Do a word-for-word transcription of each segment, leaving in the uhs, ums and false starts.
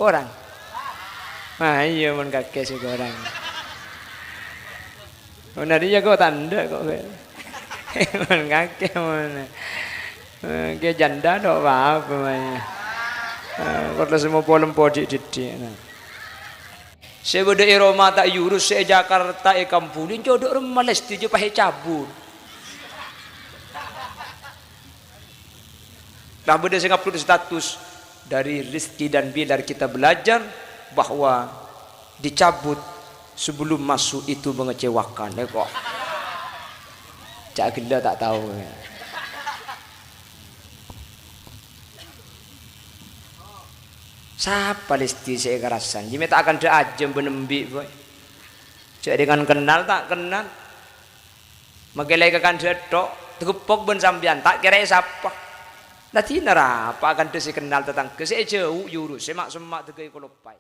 Korang. Nah, iyâ, mon kakè sè korang. Mon arèya kok tandhâ kok. Mon kakè mon. Eh, kè janda tok apa-apa, man. Eh, kok terus mau polem podi' didik, nah. Sè bâdâ è roma ta' èurus, sè è Jakarta èkambuli, codok rema lès dija pas ècabut. Nah, bâdâ sè ngupload status, dari Rizky dan Bilar kita belajar bahwa dicabut sebelum masuk itu mengecewakan. Eh, kok. Cak ghellâ' ta' tao. Sapa lèstè sè èkarasan? Jiyâ mè' ta' akandhâ ajâm bân embi', boy. Jhâ' dengan kenal ta' kenal. Makè la èkakandhâ tok, tagepok bân sampèyan, ta' kèra èsapa. Ladhinna ra, pa' akandhâ sè kenal tatangghâ, sè èjhâu èurus, sè ma'-semma' dâgâi kolopai.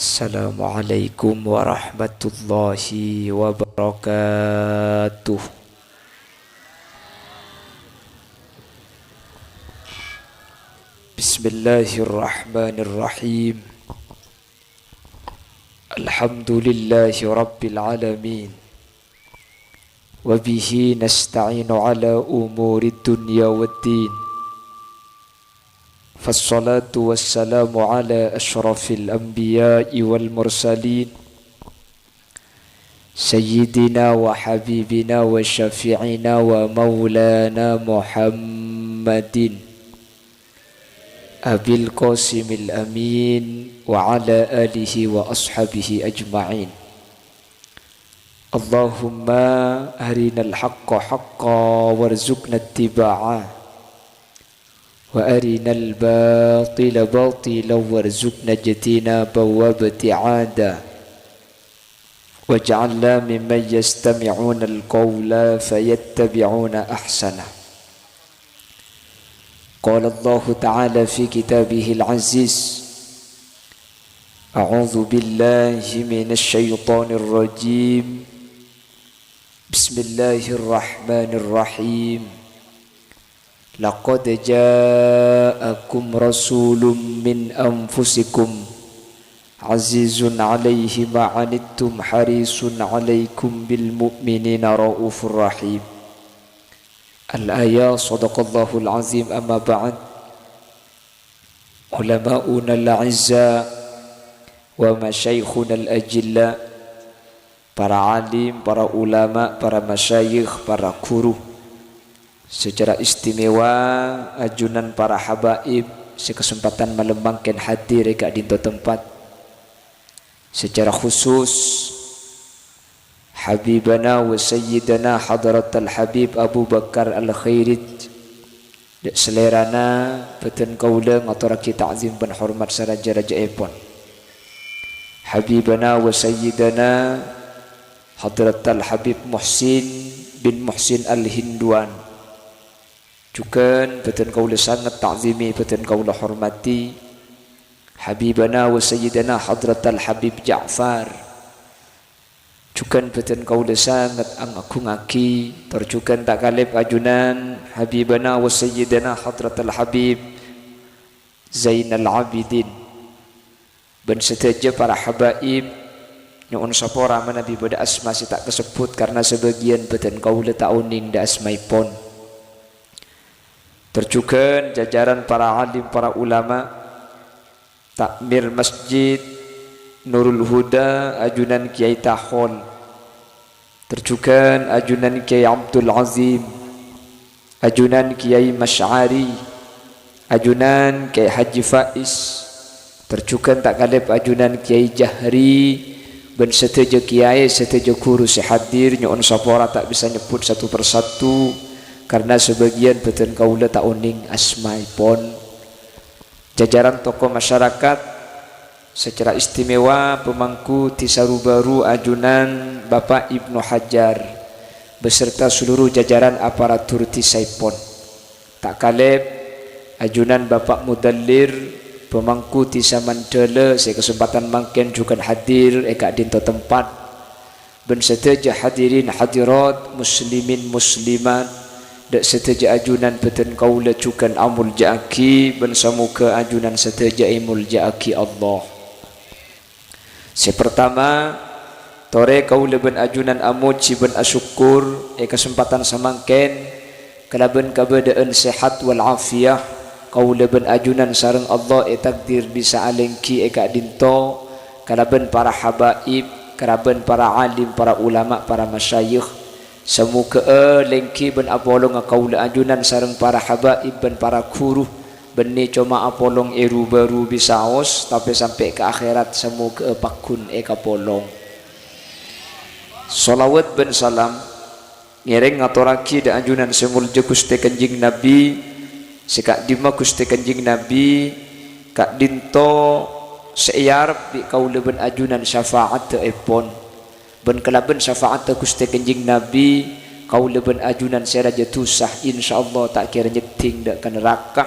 Assalamualaikum warahmatullahi wabarakatuh. Bismillahirrahmanirrahim. Alhamdulillahi rabbil alamin. Wa bihi nasta'inu ala umuri dunya waddin. Fassalatu wassalamu ala asyrafil anbiya'i wal mursalin, sayyidina wa habibina wa syafi'ina wa maulana Muhammadin Abil Qasimil Amin wa ala alihi wa ashabihi ajma'in. Allahumma arinal haqqa haqqa warzuqna ittiba'a, wa arinal batila batila warzuqna ijtinaba wa ibti'ada. Waj'alna mimman yastami'unal qawla fayattabi'una ahsana. Qala Allahu ta'ala fi kitabihil aziz. A'udzu billahi minasy syaithanir rajim. Bismillahirrahmanirrahim. Laqad ja'akum rasulun min anfusikum azizun 'alaihi ma 'anittum harisun 'alaikum bil mu'minina raufur rahim. Al-ayah, sadaqallahul azim, amma ba'd. Ulama'unal a'izza wa masyayikhunal ajilla, para alim, para ulama, para masyayikh, para guru. Secara istimewa, ajunan para habaib sè kasempadhân malem mangkèn hadir è ka'dinto tempat. Secara khusus, Habibana wa Sayyidana Hadratal Habib Abu Bakar Al-Khairit, dâ' salèrana bâdhân kaulâ ngatorraghi ta'zim bân hormat saraja-rajâèpon. Habibana wa Sayyidana Hadratal Habib Muhsin bin Muhsin Al-Hinduan. Jhughân bâdhân kaulâ sanget ta'zimi, bâdhân kaulâ hormati Habibana wa Sayyidana Hadratal Habib Ja'far. Jhughân bâdhân kaulâ sanget angagungngaghi, tor jhughân ta' kalèp ajunan Habibana wa Sayyidana Hadratal Habib Zainal Abidin. Bân sadhâjâ para habaib, nyo'on sapora manabi bâdâ asma sè ta' kasebbhut karna sabâgiyân bâdhân kaulâ ta' onèng dâ' asmaèpon. Tor jhughân jajaran para alim, para ulama, takmir Masjid Nurul Huda, ajunan Kèyaè Tahol. Tor jhughân ajunan Kèyaè Abdul Azim, ajunan Kèyaè Masy'ari, ajunan Kèyaè Haji Faiz, tor jhughân ta' kalèp ajunan Kèyaè Jahri, bân sadhâjâ kèyaè, sadhâjâ ghuru sè hadir, nyo'on sapora ta' bisa nyebbhut satu persatu, karna sabâgiyân bâdhân kaulâ ta' onèng asmaèpon. Jajaran tokoh masyarakat, secara istimewa pemangku dhisa Rubaru ajunan Bapak Ibnu Hajar beserta seluruh jajaran aparatur dhisaèpon. Ta' kalèp, ajunan Bapak Mudallir, pemangku dhisa Mandala sè kasempadhân mangkèn jhughân hadir è ka'dinto tempat. Bân sadhâjâ hadirin hadirat, muslimin muslimat, dâ' sadhâjâ ajunan bâdhân kaulâ jhughân amolja'aghi, bân samoghâ ajunan sadhâjâ èmolja'aghi Allah. Sè partama, torè kaulâ bân ajunan amojhi bân asokkor è kasempadhân samangkèn, kalabân kabâdâ'ân sehat wal afiyah, kaulâ bân ajunan sareng Allah ètakdir bisa alèngghi è ka'dinto, kalabân para habaib, kalabân para alim, para ulama, para masyayikh. Samoghâ'â lèngghi bân apolonga kaulâ ajunan sareng para habaib bân para ghuru, bânnè coma apolong è ru-bâru bisaos, tapè sampè' ka akhèrat samoghâ'â pagghun èkapolong. Shalawat bân salam ngèrèng ngatorraghi dâ' ajunan sè molja Ghustè Kanjeng Nabbhi, sè ka'dimma Ghustè Kanjeng Nabbhi ka'dinto sè èarep bi' kaulâ bân ajunan syafa'attèpon. Bân kalabân syafa'atta Ghustè Kanjeng Nabbhi, kaulâ bân ajunan sè rajâ dhusa, insyaallah ta' kèra nyèddhing dâ' ka naraka.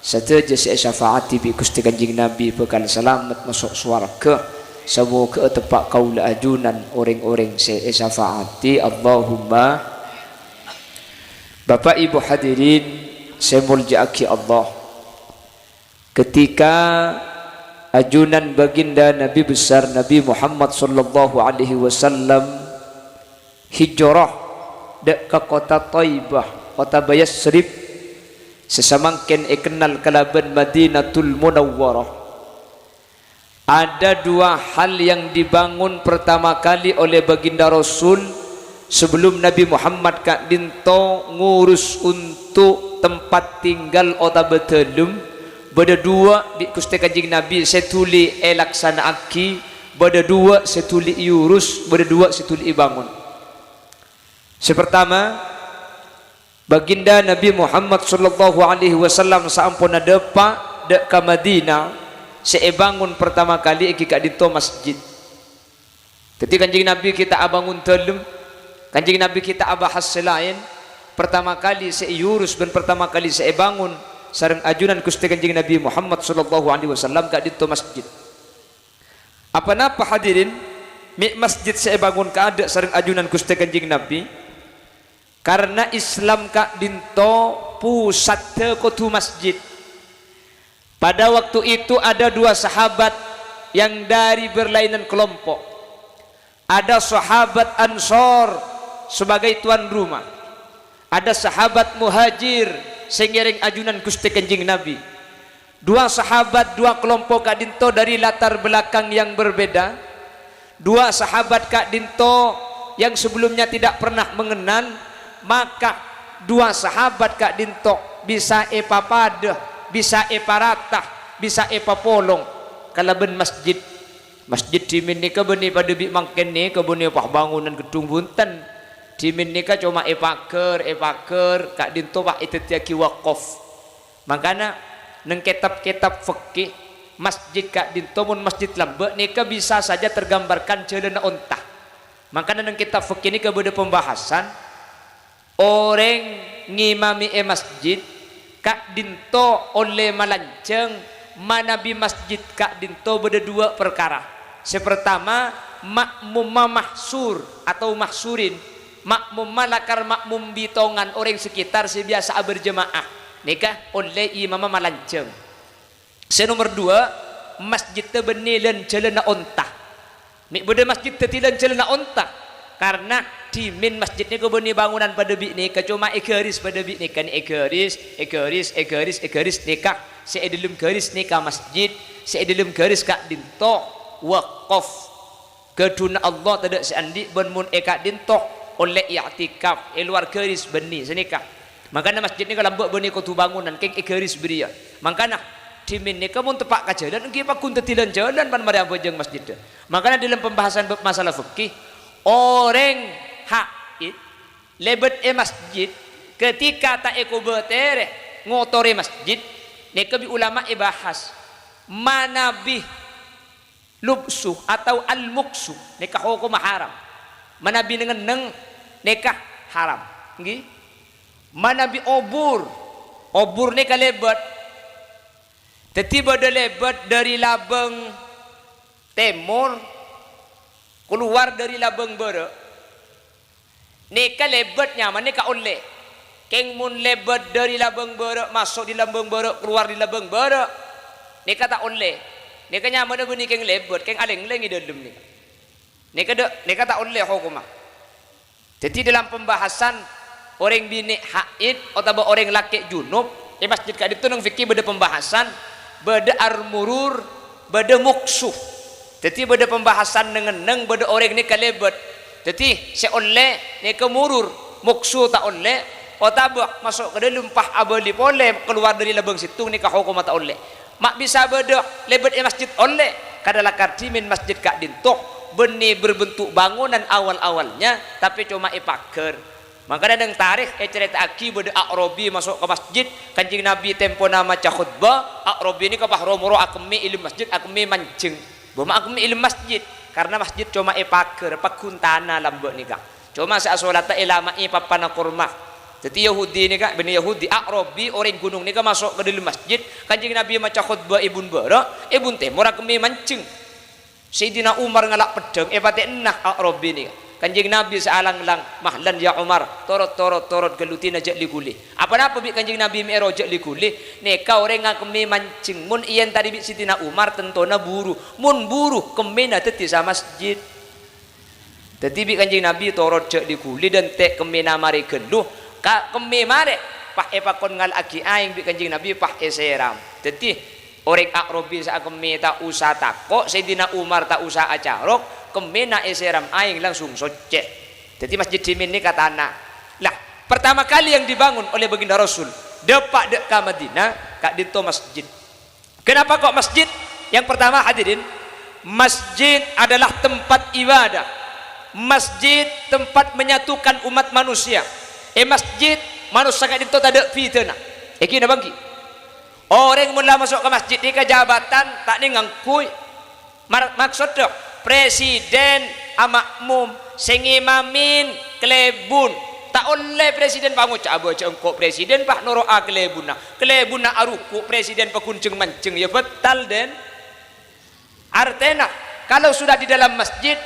Sadhâjâ sè èsyafa'adhi bi' Ghustè Kanjeng Nabbhi bhâkal salamet maso' sowarghâ. Samoghâ'â teppa' kaulâ ajunan orèng-orèng sè èsyafa'adhi. Allahumma. Bapa' Ibu hadirin sè molja'aghi Allah. Ketika ajunan baginda Nabi besar Nabi Muhammad sallallahu alaihi wasallam hijrah dâ' ka kottha Thaibah, kottha Yasrib, sè samangkèn èkennal kalabân Madinatul Munawwarah. Ada dua hal yang dibangun pertama kali oleh Baginda Rasul sebelum Nabi Muhammad ka'dinto ngurus untuk tempat tinggal otabâ dhâlem, bâdâ dua bi' Ghustè Kanjeng Nabi sè dhuli èlaksana'aghi, bâdâ dua sè dhuli èurus, bâdâ dua sè dhuli èbângon. Sè partama, Baginda Nabi Muhammad sallallahu alaihi wasallam saamponna dâpa' dâ' ka Madinah, sè èbângon partama kali èngghi ka'dinto masjid. Dhâddhi Kanjeng Nabi ghi' ta' abângon dhâlem, Kanjeng Nabi ghi' ta' abahas sè laèn, partama kali sè èurus bân partama kali sè èbângon sareng ajunan Ghustè Kanjeng Nabi Muhammad sallallahu alaihi wasallam ka'dinto masjid. Apa-napa hadirin, mè' masjid sè èbângon kaadâ' sareng ajunan Ghustè Kanjeng Nabi? Karena Islam ka'dinto pusaddhâ kodhu masjid. Pada waktu itu ada dua sahabat yang dari berlainan kelompok. Ada sahabat Ansor sebagai tuan rumah. Ada sahabat Muhajir sè ngèrèng ajunan Ghustè Kanjeng Nabi. Dua sahabat, dua kelompok ka'dinto dari latar belakang yang berbeda. Dua sahabat ka'dinto yang sebelumnya tidak pernah mengenal, maka dua sahabat ka'dinto bisa èpapadâ, bisa èparata, bisa èpapolong kalabân masjid. Masjid dhimèn nèka bânnè padâ bi' mangkèn nèka bânnè pas bângonan ghedhung bhunten. Dhimèn nèka coma èpagher, èpagher, ka'dinto pas èdhâddhiyâghi wakaf. Mangkana, neng kètab-kètab fikih, masjid ka'dinto mon masjid lambâ' nèka bisa saja tergambarkan jhâlânna onta. Mangkana neng kètab fikih nèka bâdâ pembahasan, orèng ngimami è masjid ka'dinto ollè malanjhâng manabi masjid ka'dinto bâdâ duwâ' parkara. Sè partama, ma'mumma mahsur atau mahsurin, ma'mumma lakar ma'mum bitongan orèng sekitar sè biyasa'a berjemaah. Nèka ollè imamma malanjhâng. Sè nomer duwâ', masjidda bânnè lan-jhâlânna onta. Mè' bâdâ masjid dhâddhi lan-jhâlânna onta, karna dhimèn masjid nèka bânnè bângonan padâ bi' nèka, coma èghâris padâ bi' nèka, nè-, èghâris, èghâris, èghâris, èghâris nèka. Sè è dhâlem ghâris nèka masjid, sè è dhâlem ghâris ka'dinto wakaf. Ghâdhunna Allah tadâ' sè andi' bân mon è ka'dinto ollè i'tikaf, è lowar ghâris bânnè sanèka. Mangkana masjid nèka lambâ' bânnè kodhu bângonan kèng è ghâris bâriyâ. Mangkana dhimèn nèka mon teppa' ka jhâlân èngghi pagghun dhâddhi lan-jhâlân bân marè abhâjâng masjidda. Mangkana dhâlem pembahasan bab masalah fikih, orèng haid lèbât è masjid ketika ta' èkobâtèrè ngotorè masjid, nèka bi' ulama èbahas manabi lubsu atau al-muksu, nèka hokomma haram. Manabi neng-enneng, nèka haram. Ngghi. Manabi obur, obur nèka lèbât. Dhâddhi bâdâ lèbât dâri labâng tèmor, kalowar dâri labâng bârâ', nèka lèbât nyamana nèka ollè. Kèng mon lèbât dâri labâng bârâ', maso' dâri labâng bârâ', kalowar dâri labâng bârâ', nèka ta' ollè. Nèka nyamana bânnè kèng lèbât, kèng alèng-lèng è dâlem nèka. Nèka dâ', nèka ta' ollè hokomma. Dhâddhi, dâlâm pembahasan orèng binè' haid otabâ orèng lakè' junub, è masjid ka'dinto neng fikih bâdâ pembahasan, bâdâ al-murur, bâdâ muksu. Dhâddhi, bâdâ pembahasan neng-enneng, bâdâ orèng nèka lèbât. Dhâddhi, sè ollè nèka murur, muksu ta' ollè, otabâ maso' ka dâlem pas abâli polè kalowar dâri labâng sèttong nèka hokomma ta' ollè. Ma' bisa bâdâ lèbât è masjid ollè, kadâ lakar dhimèn masjid ka'dinto bânnè berbentuk bangunan awal-awalnya, tapè coma èpaghâr. Mangkana neng tarèkh ècarèta'aghi bâdâ A'rabi maso' ka masjid, Kanjeng Nabi tempona maca khutbah, A'rabi nèka pas ro-moro akemmè è dâlem masjid, akemmè manjeng. Bâ ma' akemmè è dâlem masjid, karna masjid coma èpaghâr, paggun tana lambâ' nèka. Coma sè asolata èlama'è pappana korma. Dhâddhi Yahudi nèka, bânnè Yahudi, A'rabi, orèng ghunong nèka maso' ka dâlem masjid, Kanjeng Nabi maca khutbah è bun bârâ', è bun tèmor akemmè manjeng. Sayyidina Umar ngala' peddhâng, èpatè'ana A'rabi nèka. Kanjeng Nabi sè alang-lang, "Mahlan ya Umar, torot, torot, torot ghâllu dina jhâ' li-ghuli." Aponapa bi' Kanjeng Nabi mè' èro jhâ' li-ghuli? Nèka orèng akemmè manjeng, mon èentarè bi' Sayyidina Umar tantona buru. Mon buru, kemmèna dhâddhi sa masjid. Dhâddhi bi' Kanjeng Nabi torot jhâ' li-ghuli dântè' kemmèna marè ghâllu. Ka-, kemmè marè, pas èpakon ngala'aghi aèng bi' Kanjeng Nabi pas èsèram. Dhâddhi orèng A'rabi sè akemmè ta' osa tako', Sayyidina Umar ta' osa acarok, kemmèna èsèram aèng langsung soccè. Dhâddhi masjid dhimèn nèka tana. Lah, pertama kali yang dibangun oleh Baginda Rasul, dâpa' dâ' ka Madinah, ka'dinto masjid. Kenapa kok masjid? Yang pertama, hadirin, masjid adalah tempat ibadah. Masjid tempat menyatukan umat manusia. È masjid, manossa ka'dinto tadâ' bhidhâna. Èngghi napa èngghi? Orèng mon la maso' ka masjid nèka jabatan ta' nèng ngangghuy. Mar-, maksoddhâ, presiden ama'mom, sè ngimamè kalèbun. Ta' ollè presiden pangoca', "Abâ' jhâ' engko' presiden pas noro'a kalèbunna." Kalèbunna aruku', presiden paggun jhâng-manjhâng, ya bhâtal, den. Artèna, kalau sudah di dalam masjid,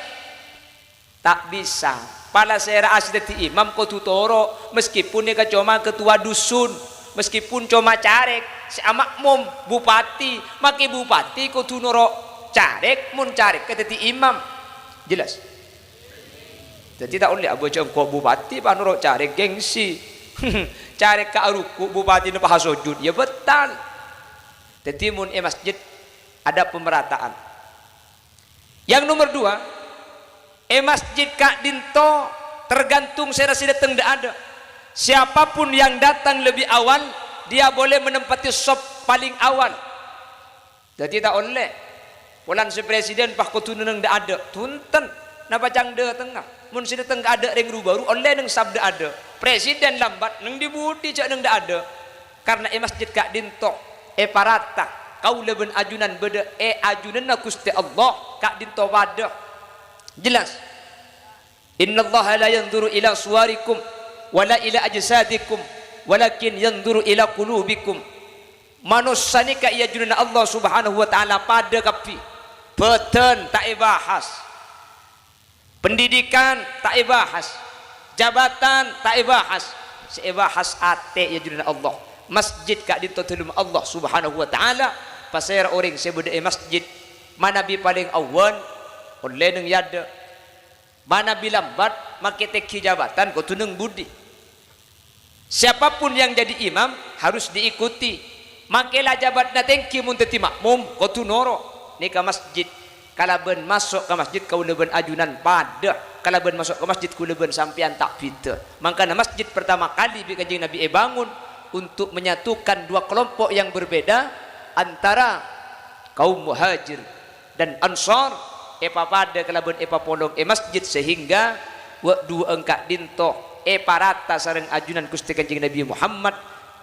ta' bisa. Palasèra'a sè dhâddhi imam kodhu toro', meskipun nèka coma ketua dusun, meskipun coma carèk, sè ama'mom, bupati, makè bupati kodhu noro' carèk, mon carèk ka dhâddhi imam. Jelas? Dhâddhi ta' ollè, "Abâ' jhâ' engko' bupati pas noro' carèk, gengsi." Carèk ka aruku', bupatina pas asojud, ya bhâtal. Dhâddhi mon è masjid ada pemerataan. Yang nomor dua, è masjid ka'dinto tergantung sèra sè dâteng dâ'-adâ'. Siapapun yang datang lebih awal, dia boleh menempati sop paling awal. Dhâddhi ta' ollè. Polana sè presiden pas kodhu neng dâ'-adâ'. Bhunten, napa ca'na dâtengnga? Mon sè dâteng ka'adâ' rèng ru-bâru, ollè neng sap dâ'-adâ'. Presiden lambat, neng dhi-budhi jhâ' neng dâ'-adâ'. Karna è masjid ka'dinto èparata, kaulâ bân ajunan bâdâ è ajunanna Ghustè Allah, ka'dinto padâ. Jelas? "Innallaha la yanzuru ila suwarikum, wa la ila ajsadikum, walakin yanzuru ila qulubikum." Manossa nèka è ajunanna Allah Subhanahu wa Ta'ala padâ kabbhi. Bhâdhân ta' èbahas. Pendidikan ta' èbahas, jabatan ta' èbahas, sè èbahas atè, ya, junanna Allah. Masjid ka'dinto dhâlem Allah Subhanahu wa Ta'ala, pasèra orèng sè bâdâ è masjid, manabi palèng awwal, ollè neng è adâ'. Manabi lambat, makè tèngghi jabatan, kodhu neng budi. Siapapun yang jadi imam harus diikuti. Makè la jabatanna tèngghi mon dhâddhi ma'mum, kodhu noro'. Nèka masjid. Kalabân maso' ka masjid kaulâ bân ajunan padâ. Kalabân maso' ka masjid kaulâ bân sampèyan ta' bhidhâ. Mangkana masjid pertama kali bi' Kanjeng Nabi èbângon untuk menyatukan dua kelompok yang berbeda antara kaum Muhajir dan Ansor èpapadâ kalabân èpapolong è masjid, sehingga wâ'-, duwâ'ân ka'dinto èparata sareng ajunan Ghustè Kanjeng Nabi Muhammad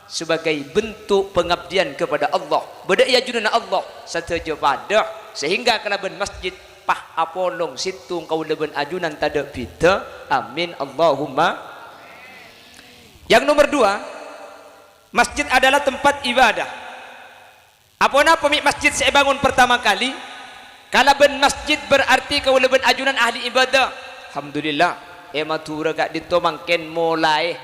sebagai bentuk pengabdian kepada Allah. Bâdâ è ajunanna Allah sadhâjâ padâ, sehingga kalabân masjid pas apolong sèttong kaulâ bân ajunan tadâ' bhidhâ. Amin, Allahumma. Yang nomor dua, masjid adalah tempat ibadah. Aponapa mè' masjid sè èbângon pertama kali? Kalabân masjid berarti kaulâ bân ajunan ahli ibadah. Alhamdulillah, è Madhurâ ka'dinto mangkèn molaè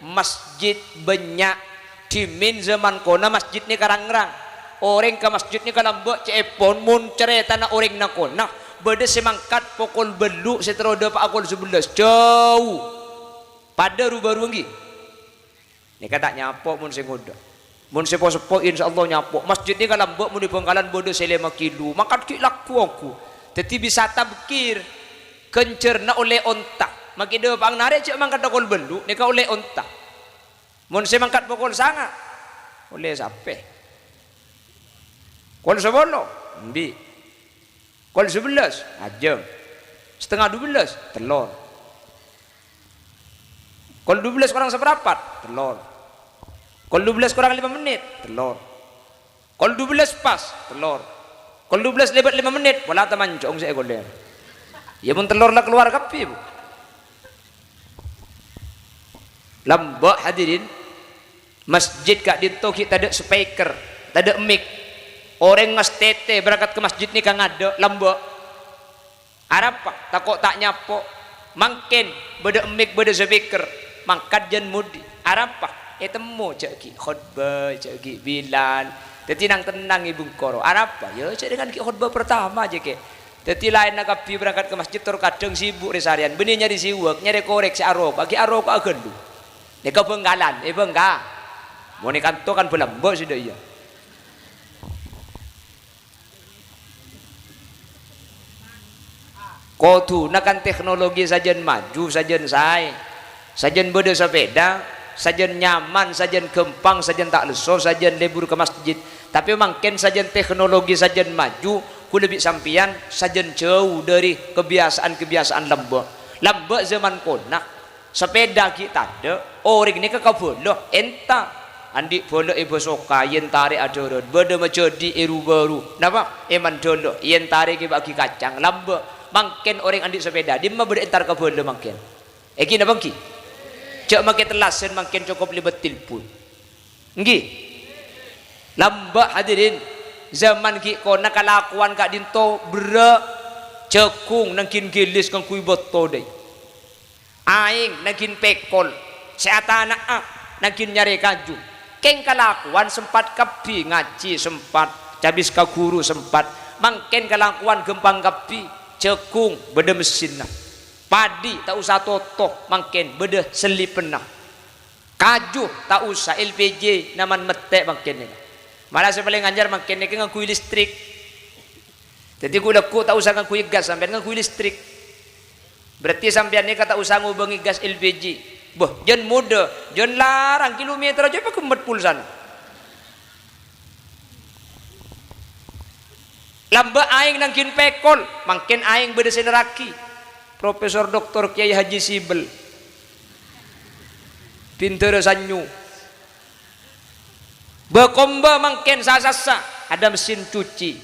masjid bânnya'. Dhimèn zaman kona masjid nèka rang-rang. Orèng ka masjid nèka lambâ' cè'èpon, mon carètana orèng na-kona, bâdâ sè mangkat pokol bâllu', sè terro dâpa'a pokol sabellâs. Jâu. Padâ ru-bâru ènggi. Nèka ta' nyapo' mon sè ngodâ. Mon sè po-seppo, insyaallah nyapo'. Masjid nèka lambâ' mon è Bhângkalan bâdâ sè lèma kilo. Mangkat ghi' lagghu ongghu. Dhâddhi bisa tabkir. Ghânjhârna ollè onta. Makè dâpa'ang narè' jhâ' mangkat pokol bâllu', nèka ollè onta. Mon sè mangkat pokol sanga', ollè sapè? Pokol sapolo, embi'. Pokol sabellâs, ajâm. Satengnga dubellâs, tellor. Pokol dubellâs korang saparapat, tellor. Pokol dubellâs korang lèma mennit, tellor. Pokol dubellâs pas, tellor. Pokol dubellâs lèbât lèma mennit, pola tamanjong sè èkollè. Iyâ, mon tellor la kalowar kabbhi, Bu. Lambâ', hadirin. Masjid ka'dinto ghi' tadâ' speaker, tadâ' mic. Orèng ngastètè berangkat ka masjid nèka ngadâ', lambâ'. Arapa? Tako' ta' nyapo'. Mangkèn bâdâ mic, bâdâ speaker. Mangkat jân modi. Arapa? Ètemmo jhâ' ghi' khotbah, jhâ' ghi' Bilal. Dhâddhi nang-tennang è bengkoro. Arapa? Yâ, jhâ' dengan ghi' khotbah pertama jhâ' ghi'. Dhâddhi laènna kabbhi berangkat ka masjid, tor kadhâng sibuk rè-sarèyan. Bânnè nyarè siwak, nyarè korèk sè aroko'a, ghi' aroko'a ghâllu. Nèka Bhângkalan, è Bhângka. Mon è kanto kan bâ lambâ' sè dâ' iyâ. Koduna kan teknologi sajân maju, sajân saè, sajân bâdâ sapèda, sajân nyaman, sajân ghâmpang, sajân ta' lesso, sajân lebur ka masjid. Tapè mangkèn sajân teknologi sajân maju, kaulâ bi' sampèyan sajân jâu dâri kebiasaan-kebiasaan lambâ'. Lambâ' zaman kona. Sapèda ghi' tadâ', orèng nèka kabâlâ, ènta. Andi' bâlâ èbâsoka, èyentarè adhârât, bâdâ majhâdhi' è ru-bâru. Napa? Èmandhâlâ, èyentarè kèbâ aghi kacang, lambâ'. Mangkèn orèng andi' sapèda, dimma bâdâ èntar kabâlâ mangkèn? Ènggi napa ènggi? Jhâ' makè tellasân mangkèn cokop lèbât tilpon. Ènggi? Lambâ', hadirin. Zaman ghi' kona kalakowan ka'dinto berrâ', jhâghung nangghing ghilis ngangghuy botto dâi. Aèng nangghing pèkol, sè atana'a nangghing nyarè kaju. Kèng kalakowan sempat kabbhi, ngajhi sempat, cabis ka ghuru sempat. Mangkèn kalakowan ghâmpang kabbhi, jhâghung bâdâ messinna. Padhi ta' osa toto, mangkèn bâdâ sellipenna. Kaju ta' osa, L P G naman mettè' mangkèn nèka. Mala sè palèng anyar mangkèn nèka ngangghuy listrik. Dhâddhi ghu-, lagghu' ta' osa ngangghuy gas, sampèyan ngangghuy listrik. Berarti sampèyan nèka ta' osa ngobângè gas L P G. Bâh, jân modâ, jân larang kilometer jhâ' paghemmet pulsana. Lambâ' aèng nangghing pèkol, mangkèn aèng bâdâ sè nerraghi. Profesor Doktor Kyai Haji Sibel. Bindhârâ Sanyu. Bâ-kombâ mangkèn sa-sassa, adâ' mesin cuci.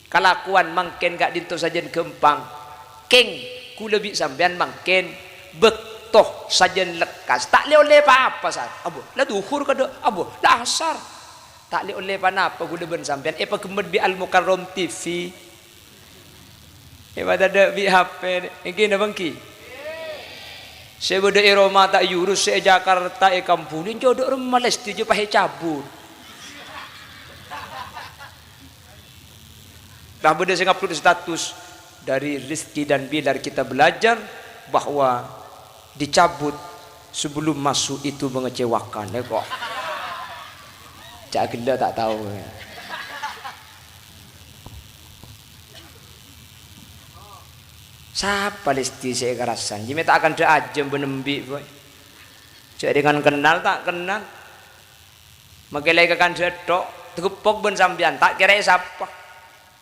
Kalakowan mangkèn ka'dinto sajân ghâmpang. Kèng, kaulâ bi' sampèyan mangkèn bâkto sajân lekkas. Ta' lè-ollè pa-apa, Sar. Abo, la dhuhur kadâ', abo, la asar. Ta' lè-ollè pa-napa kaulâ bân sampèyan èpaghemmet bi' Al-Mukarram T V. Èpadâdâ' bi' H P. Ènggi napa ènggi? Sè bâdâ è roma ta' èurus, sè è Jakarta èkambuli, jhâ' dâ' remma lèstè jhâ' pas ècabut. Nah, bâdâ sè ngupload status, "Dari Rizky dan Bilar kita belajar bahwa dicabut sebelum masuk itu mengecewakan." Eh, kok. Ca'na ghellâ' ta' tao. Sapa lèstè sè èkarasan? Jiyâ mè' ta' akandhâ' ajâm bân embi', boy. Jhâ' dengan kenal ta' kenal. Makè la èkakandhâ' tho', tagheppok bân sampèyan, ta' kèra èsapa.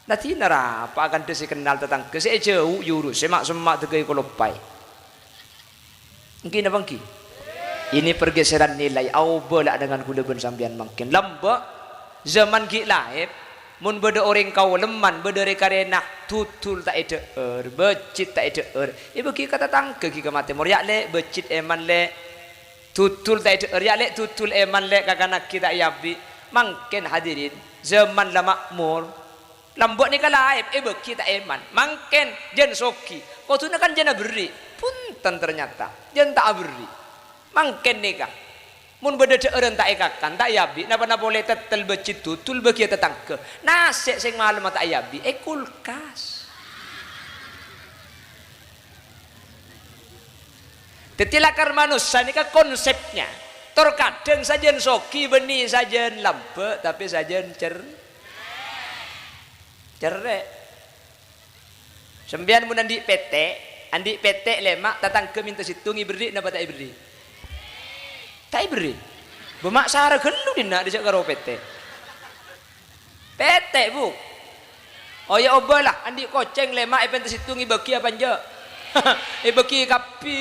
Nadina rapa akandhâ' sè kennal tatangghâ, sè èjhâu èurus, sè ma'-semma' dâgâi kolopaè. Ènggi napa ènggi? Ini pergeseran nilai, aobâ la dengan kaulâ bân sampèyan mangkèn. Lambâ', zaman ghi' laèp, mon bâdâ orèng kaolemman, bâdâ rè-karèna, dudul ta' èdhâ'âr, bâjit ta' èdhâ'âr, èbâgi ka tatangghâ ghi' ka matè mor, "Ya', Lè', bâjit èman, Lè'." Dudul ta' èdhâ'âr, "Ya', Lè', dudul èman, Lè', kakanaghi ta' èabi'." Mangkèn, hadirin, zaman la ma'mor. Lambâ' nèka la aèb, èbâghi ta' èman. Mangkèn, jân soghi. Kodhuna kan jân aberri'. Bhunten, ternyata. Jân ta' aberri'. Mangkèn nèka. Mon bâdâ dhâ'ârân ta' èkakan, ta' èabi', napa-napa polè tèttèl bâji' dudul bâgiyâ tatangghâ. Nasè' sèng malemma ta' èabi', è kulkas. Dhâddhi, lakar manossa nèka konsepnya. Tor kadhâng sajân soghi bânnè sajân lambâ', tapè sajân cer-, cerrè'. Sampèyan mon andi' pètè', andi' pètè' lèma', tatangghâ mènta sèttong èberri' napa ta' èberri'? Ta' èberri'. Bâ' ma' sara ghâllu dinna' dissa' karo pètè'. Pètè', Bu. Oh, ya obâ la, andi' kocèng lèma' èpènta sèttong èbâghi apa enjâ'? Èbâghi kabbhi.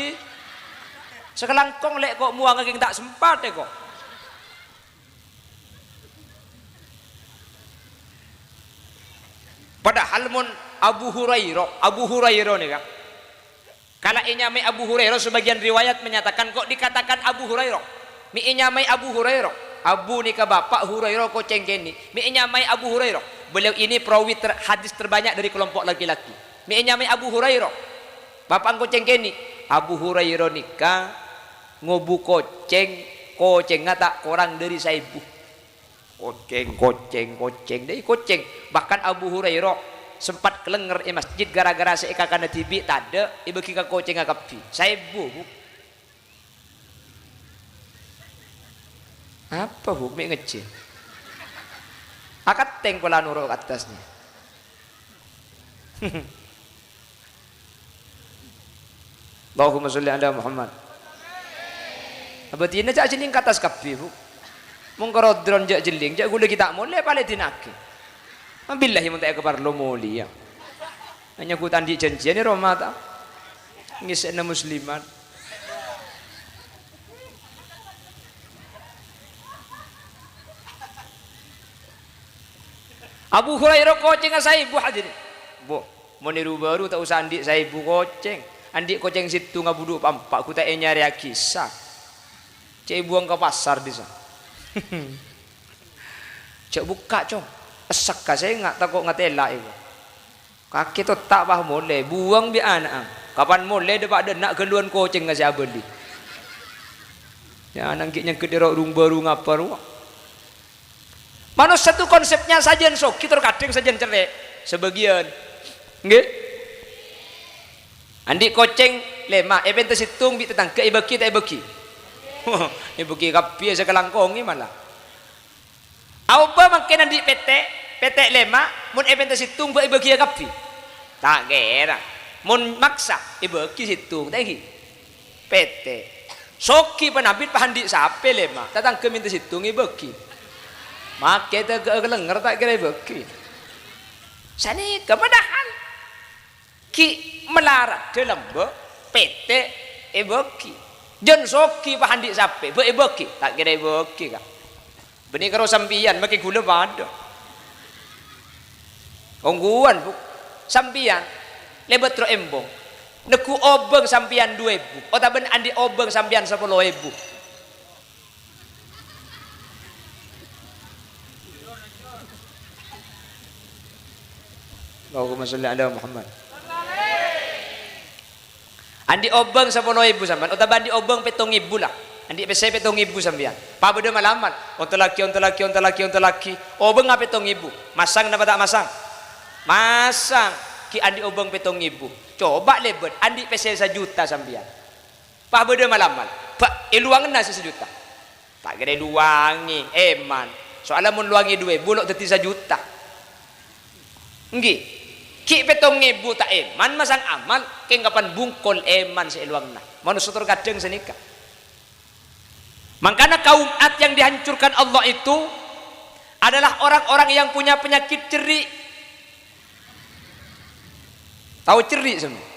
Sakalangkong lè' ko' mowanga kèng ta' sempat è ko'. Padahal mon Abu Hurairah, Abu Hurairah nèka, kala ènyamaè Abu Hurairah, sebagian riwayat menyatakan kok dikatakan Abu Hurairah. Mè' ènyamaè Abu Hurairah. Abu nèka bapa', Hurairah kocèng kènè'. Mè' ènyamaè Abu Hurairah. Beliau ini perawi ter-, hadis terbanyak dari kelompok laki-laki. Mè' ènyamaè Abu Hurairah. Bapa' kocèng kènè'. Abu Hurairah nèka ngobu kocèng, kocèngnga ta' korang dâri saèbu. Kocèng, kocèng, kocèng, dâi kocèng. Bahkan Abu Hurairah sempat kalènger è masjid gara-gara sè èkakana dhibi' tadâ', èbâghi ka kocèngnga kabbhi. Saèbu, Bu. Apa, Bu? Mè' ngejjhâ'. Akatèng pola noro' ka attasnya. Allahumma sholli ala Muhammad. Abâdina jhâ' jhelling ka attas kabbhi, Bu. Mon karoddhon jhâ' jhelling, jhâ' ghulâ ghi' ta' molè palèdhinaghi. Billahi mon ta' èkaparlo molèya. Hanya ku ta' andi' janjiyan è roma ta'. Ngèssèna muslimat. Abu Hurairah kocèngnga saèbu, hadirin. Bu, mon è ru-bâru ta' osa andi' saèbu kocèng. Andi' kocèng sèttonga bu du pa'-empa', ghu ta' ènyarèyaghi essa. Cè' èbuwâng ka pasar dissa'. Jhâ' bukka', Cong. Essek ka sènga', tako' ngatèla' èko. Kakè totta' pas molè, buwâng bi' ana'a. Kapan molè dâpa' dâ' enna' ghâlluwân kocèngnga sè abâli. Ya, nanggi' nyangghâddhâ ro' ru-bâru ngapa rowa. Manossa tu konsepnya sajân soghi tor kadhâng sajân cerrè'. Sabâgiyân. Ngghi? Andi' kocèng lèma', èpènta sèttong bi' tatangghâ, èbâghi ta' èbâghi? Èbâghi kabbhi, sakalangkongè mala. Aobâ mangkèn andi' pètè', pètè' lèma', mon èpènta sèttong bâ' èbâghiyâ kabbhi? Ta' kèra. Mon maksa, èbâghi sèttong, ta' ènggi? Pètè'. Soghi panabit pas andi' sapè lèma', tatangghâ mènta sèttong èbâghi. Makè tèghâ'â kalènger ta' kèra èbâghi. Sanèka padahal ghi' malaradhâ lambâ', pètè' èbâghi. Jân soghi pas andi' sapè, bâ' èbâghi, ta' kèra èbâghi, Ka'. Bânnè karo sampèyan, makè ghulâ padâ. Ongghuwân, Bu. Sampèyan lèbât ro' embong. Neggu' obâng sampèyan du èbu, otabâ andi' obâng sampèyan sapolo èbu. Allahumma sholli ala Muhammad. Andi' obâng sapolo èbu sampèyan, otabâ andi' obâng pèttong èbu la. Andi' pèssè pèttong èbu sampèyan. Pabâdâ malamal. Ontolaghi, ontolaghi, ontolaghi, ontolaghi. Obângnga pèttong èbu. Masang napa ta' masang? Masang. Ghi' andi' obâng pèttong èbu. Coba lèbât, andi' pèssè sajuta sampèyan. Pabâdâ malamal. Bâ', èluwangnga sè sajuta. Ta' kèra èluwangè, èman. Soalnya mon luwangè du èbu lo' dhâddhi sajuta. Ènggi. Ghi' pèttong èbu ta' èman masang amal, kèng kapan bungkol èman sè èluwangna. Manossa tor kadhâng sanèka. Mangkana kaum Ad yang dihancurkan Allah itu adalah orang-orang yang punya penyakit cerri. Tao cerri' sampèyan?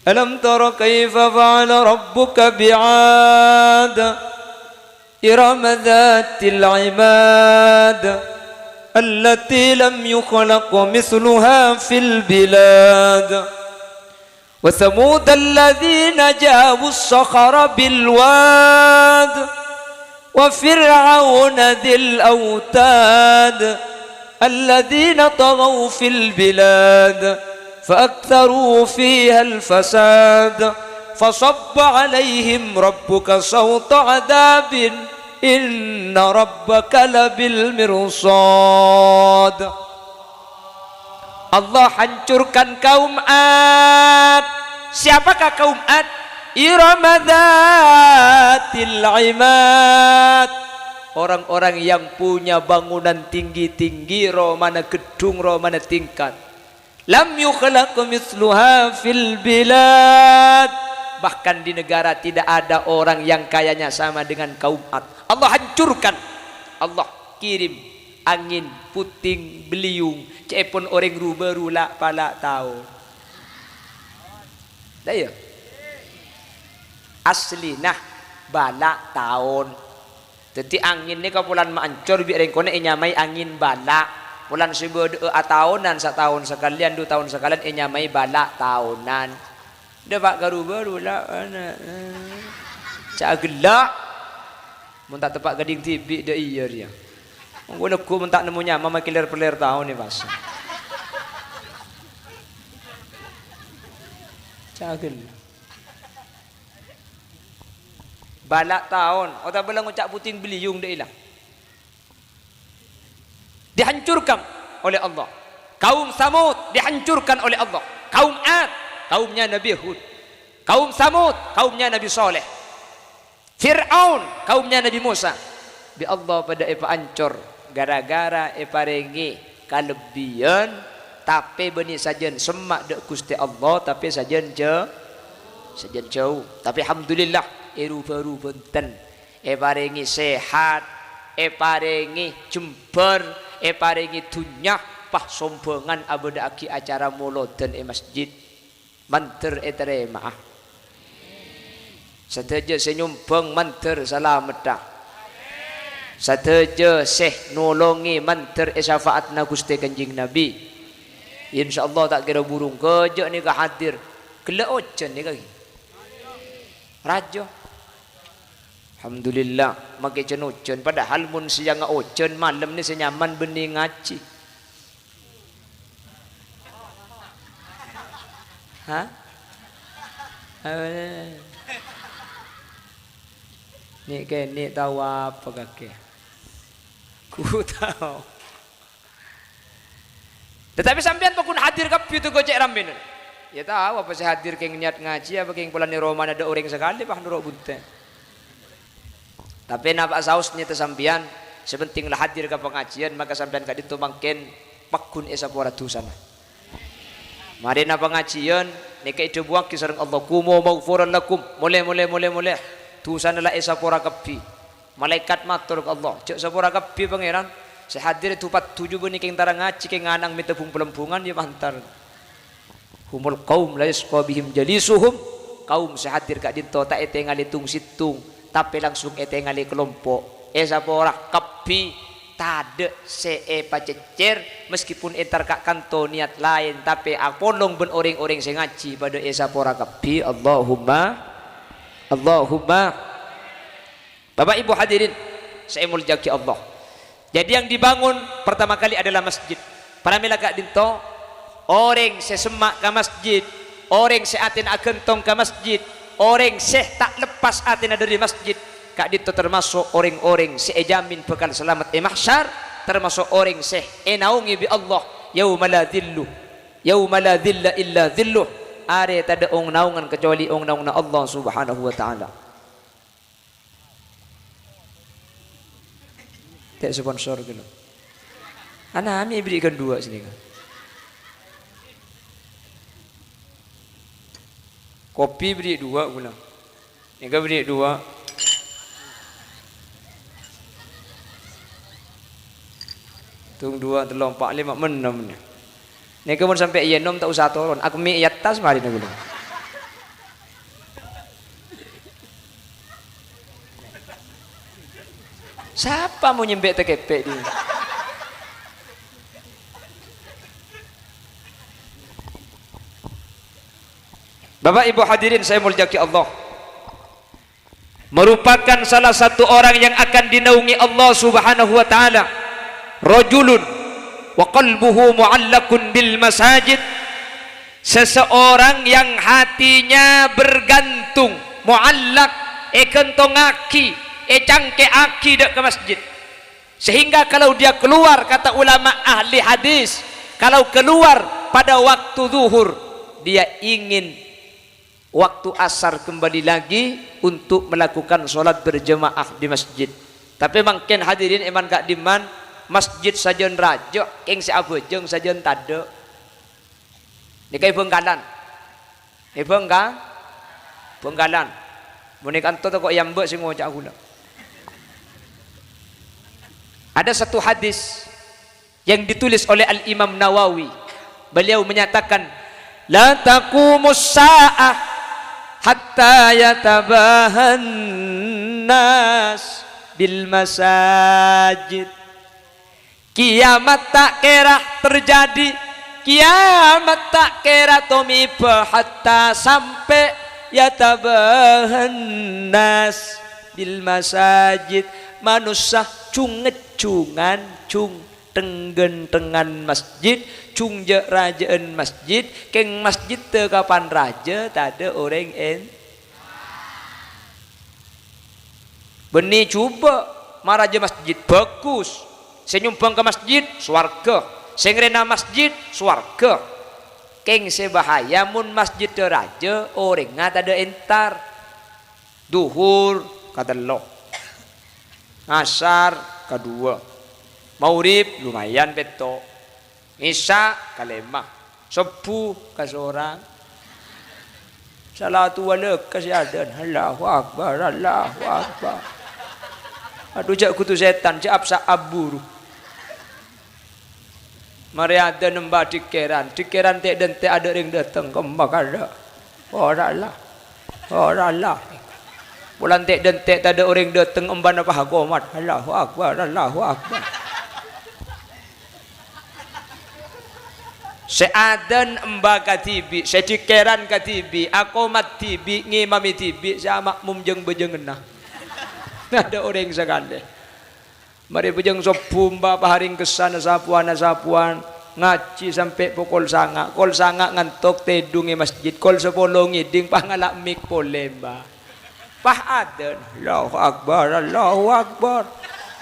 Alam tara kaifa fa'ala rabbuka bi'ad, irama dzatil 'imad, allati lam yukhlaq mitsluha fil bilad. Wa tsamudalladzina jabus shakhra bil wad. وفرعون ذي الأوتاد الذين طغوا في البلاد فأكثروا فيها الفساد فصب عليهم ربك سوط عذاب إن ربك لبالمرصاد. Allah hancurkan kaum Ad. Siapakah kaum Ad? إرم ذات العماد. Orang-orang yang punya bangunan tinggi-tinggi, romana gedhung, romana tingkat. لم يخلق مثلها في البلاد. Bahkan di negara tidak ada orang yang kayanya sama dengan kaum Ad. Allah hancurkan. Allah kirim angin puting beliung, ca'èpon orèng ru-bâru la'-pala' taon. Lah iyâ. Aslina bâlâ' taon. Dhâddhi angin nèka polana maancor bi' rèng konè' ènyamaè angin bâlâ'. Polana sè bâdâ'â ataonan, sataon sakalèyan, du taon sakalèyan ènyamaè bâlâ' taonan. Dâpa' ka ru-bâru la', ana', eh. Ca' ghellâ'. Mon ta' teppa' ghâdhing dhibi' dâ' iyâ rèya. Engko' neggu' mon ta' nemmo nyama makè lèr-pellèr taon è pasa. Ca' ghellâ'. Bâlâ' taon, otabâ la ngoca' puting beliung dâ' ella. Dihancurkan oleh Allah. Kaum Samud dihancurkan oleh Allah. Kaum Ad, kaumnya Nabi Hud. Kaum Samud, kaumnya Nabi Saleh. Fir'aun, kaumnya Nabi Musa. Bi' Allah padâ èpaancor gara-gara èparèngè kalebbiyân, tapè bânnè sajân semma' dâ' Ghustè Allah, tapè sajân jâ-, sajân jâu. Tapè, alhamdulillah, è ru-bâru bhunten. Èparèngè sehat, èparèngè jembhâr, èparèngè dhunnya, pas sombhângan abâdâ'aghi acara molodhân è masjid. Mandhâr ètarèma'a. Sadhâjâ sè nyombhâng mandhâr salameddhâ. Sadhâjâ sè nolongè mandhâr èsafa'adhâ Ghustè Kanjeng Nabi. Insyaallah ta' kèra burung ghâjâ' nèka hadir. Ghellâ' ojhân nèka ghi. Rajâ. Alhamdulillah, makè jân ojhân. Padahal mon sèyangnga ojhân, malem nè sè nyaman bânnè ngajhi. Hah? Apa? Nè' kènè' tao apa kakè? Ku tao. Tatapè sampèyan pokon hadir kabbhi tèngghâ cè' rammèna. Iyâ tao apa sè hadir kèng niat ngajhi apa kèng polana è romana dâ' orèng sakalè, pas noro' bhunten. Tapè napa saos nyèta sampèyan, sè penting la hadir ka pangajiyân, maka sampèyan ka'dinto mangkèn pagghun èsapora dhusana. Marèna pangajiyân, nèka èdhâbuwaghi sareng Allah, "Qumu maghfuran lakum." Molè, molè, molè, molè. Dhusana la èsapora kabbhi. Malaèkat mator ka Allah, "Jhâ' sapora kabbhi, Pangèran. Sè hadir èdhu paddhu jhubâ' nèka èntara ngajhi, kèng ana' mènta bhung-palembhungan, iyâ pantar." Humul qaum la yasqa bihim jalisuhum. Kaum sè hadir ka'dinto ta' ètèngalè tong-sèttong, tapè langsung ètèngalè kalompo'. Èsapora kabbhi, tadâ' sè èpacèccèr, meskipun entar ka' kanto niat laèn, tapè apolong bân orèng-orèng sè ngajhi padâ èsapora kabbhi. Allahumma, Allahumma. Bapak Ibu hadirin sè èmoljâ'aghi Allah. Jadi yang dibangun pertama kali adalah masjid. Pramèla ka'dinto, orèng sè semma' ka masjid, orèng sè atèna aghântong ka masjid, orèng sè ta' leppas atèna dâri masjid, ka'dinto tamaso' orèng-orèng sè èjhâmin bhâkal salamet è mahsyar, tamaso' orèng sè ènaongè bi' Allah, yauma la dhillu, yauma la dhilla illa dhilluh, arè tadâ' ong-naongan kacobâli ong-naonganna Allah Subhanahu wa Ta'ala. Tè' sponsor ghâllu. Ana' amè' èberri' ghânduwâ' sanèka. Kopi berri' duwâ' ghulâ. Nèka berri' duwâ'. Tong duwâ', tello', empa', lèma', ennem nè. Nèka mon sampè' ènom ta' osa toron, akemmè' è attas marèna ghulâ. Sapa mon nyèmpè' takèpè' dhi? Bapak Ibu hadirin sè èmoljâ'aghi Allah. Merupakan salah satu orang yang akan dinaungi Allah Subhanahu wa Ta'ala. Rajulun wa qalbuhu mu'allaqun bil masajid. Seseorang yang hatinya bergantung, mu'allaq, èghântongngaghi, ècangkè'aghi dâ' ka masjid. Sehingga kalau dia keluar, kata ulama ahli hadis, kalau keluar pada waktu zuhur, dia ingin waktu asar kembali lagi untuk melakukan sholat berjamaah di masjid. Tapè mangkèn hadirin èman ka'dimman, masjid sajân rajâ, kèng sè abhâjâng sajân tadâ'. Nèka è Bhângkalan. È Bhângka-, Bhângkalan. Mon è kanto tako' è ambâ' sè ngoca' ghulâ. Ada satu hadis yang ditulis oleh Al-Imam Nawawi. Beliau menyatakan, "La taqumus sa'ah hatta yatabahan nas bil masajid." Kiamat ta' kèra terjadi, kiamat ta' kèra tomèbâ hatta sampè' yatabahan nas bil masajid. Manossa jung-ngejjungan, jung dheng-ghânthengngan masjid, jung jâ'-rajâ'ân masjid, kèng masjiddhâ kapan rajâ tadâ' orèng èn-, Bânnè jhubâ' marajâ masjid, bhâghus. Sè nyombhâng ka masjid, sowarghâ. Sè ngrèna masjid, sowarghâ. Kèng sè bahaya mon masjiddhâ rajâ, orèngnga tadâ' entar. Dhuhur katello'. Asar kaduwâ. Maghrib lumayan pètto'. Isya kalèma'. Sobbhu kasorang. Salatu wal ka sè adân. Allahu Akbar, Allahu Akbar. Adhu, jâ' kodhu sètan, jâ' apsa' aburu. Marè adân emba dhikèran. Dhikèran tè'-dântè' adâ' rèng dâteng, kemma kadâ'. Ora la. Ora la. Polana tè'-dântè' tadâ' orèng dâteng, embana pas akomat. Allahu Akbar, Allahu Akbar. Sè adân emba kadhibi', sè dhikèran kadhibi', akomat dhibi', ngimami dhibi', sè amakmum jâng-bâjânganna. Tadâ' orèng sakalè. Marè bâjâng sobbhu emba pas arèngkessa sapowan-sapowan, ngajhi sampè' pokol sanga'. Kol sanga' ngantok tèdung è masjid, kol sapolo ngèdhing pas ngala' mik polè emba. Pas adân, Allahu Akbar, Allahu Akbar.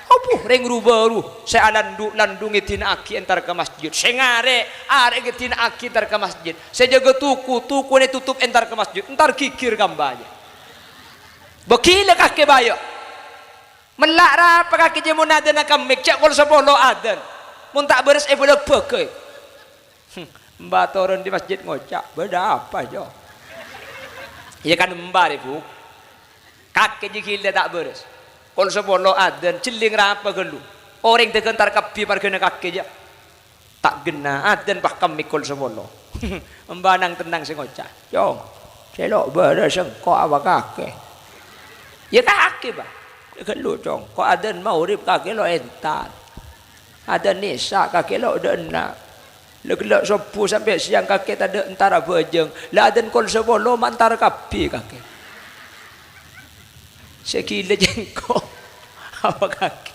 Abu, rèng ru-bâru sè alandu'-landung èdina'aghi entar ka masjid. Sè ngarè', arè' èdina'aghi entar ka masjid. Sè jâgâ toko, tokona ètotop entar ka masjid. Entar ghighir ka emba jâ. Bâghilâ kakè bâjâ. Mella' rapa kakè jâ mon adânna ka mik, jâ' kol sapolo adân. Mon ta' bârâs èbâlâbâghâ. Hmm, emba toron dâri masjid ngoca', "Bâdâ apa, Jo?" Iyâ kan emba rè, Bu. Kakè jâ ghilâ ta' bârâs. Kol sapolo adân, jhelling rapa ghâllu. Orèng dâgân entar kabbhi marghâna kakè, jâ. Ta' ghenna, adân pas ka mik kol sapolo. Emba nang-tennang sè ngoca', "Cong, sè lo' bârâs sengko' apa kakè?" Iyâ kakè, Pak. Ghâllu, Cong. Ko' adân maghrib kakè lo' entar. Adân isya kakè lo' dâ' enna'. La ghellâ' sobbhu sampè' sèyang kakè tadâ' entara bâjâng. La adân kol sapolo ma' entar kabbhi kakè. Sè ghilâ jâ engko'. Apa kakè?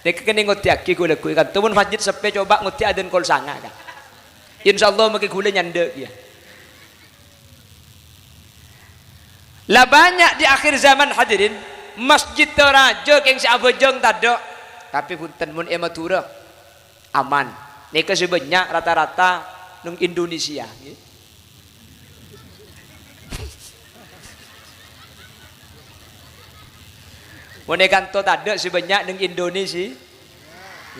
Nèka kènè' ngodiyâghi ghu-lagghu è kanto. Mon masjid seppè, coba ngodi adân kol sanga', kan. Insyaallah makè ghulâ nyandhâ kèya. La bânnya' di akhir zaman, hadirin, masjid rajâ kèng sè abhâjâng tadâ'. Tapè bhunten, mon è Madhurâ, aman. Nèka sè bânnya' rata-rata neng Indonesia, ngghi. Mon è kanto tadâ' sè bânnya' neng Indonesia.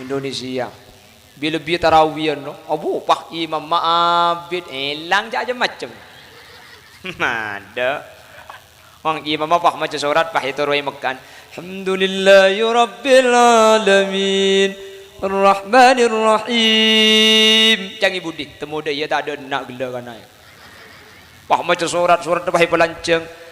Indonesia. Bi-, lebbi tarawiyan, no? Abu, pas imamma abit, èlang jâ' cem-macem. Madâ. Wong imamma pas maca sorat, pas ètoro'è Mekkah. "Alhamdulillahi rabbil alamin. Arrahmanirrahim." Cangè budi, temmo dâ' iyâ tadâ' enna' ghellâ' kana, yâ. Pas maca sorat, sorat pas èpalanjhâng.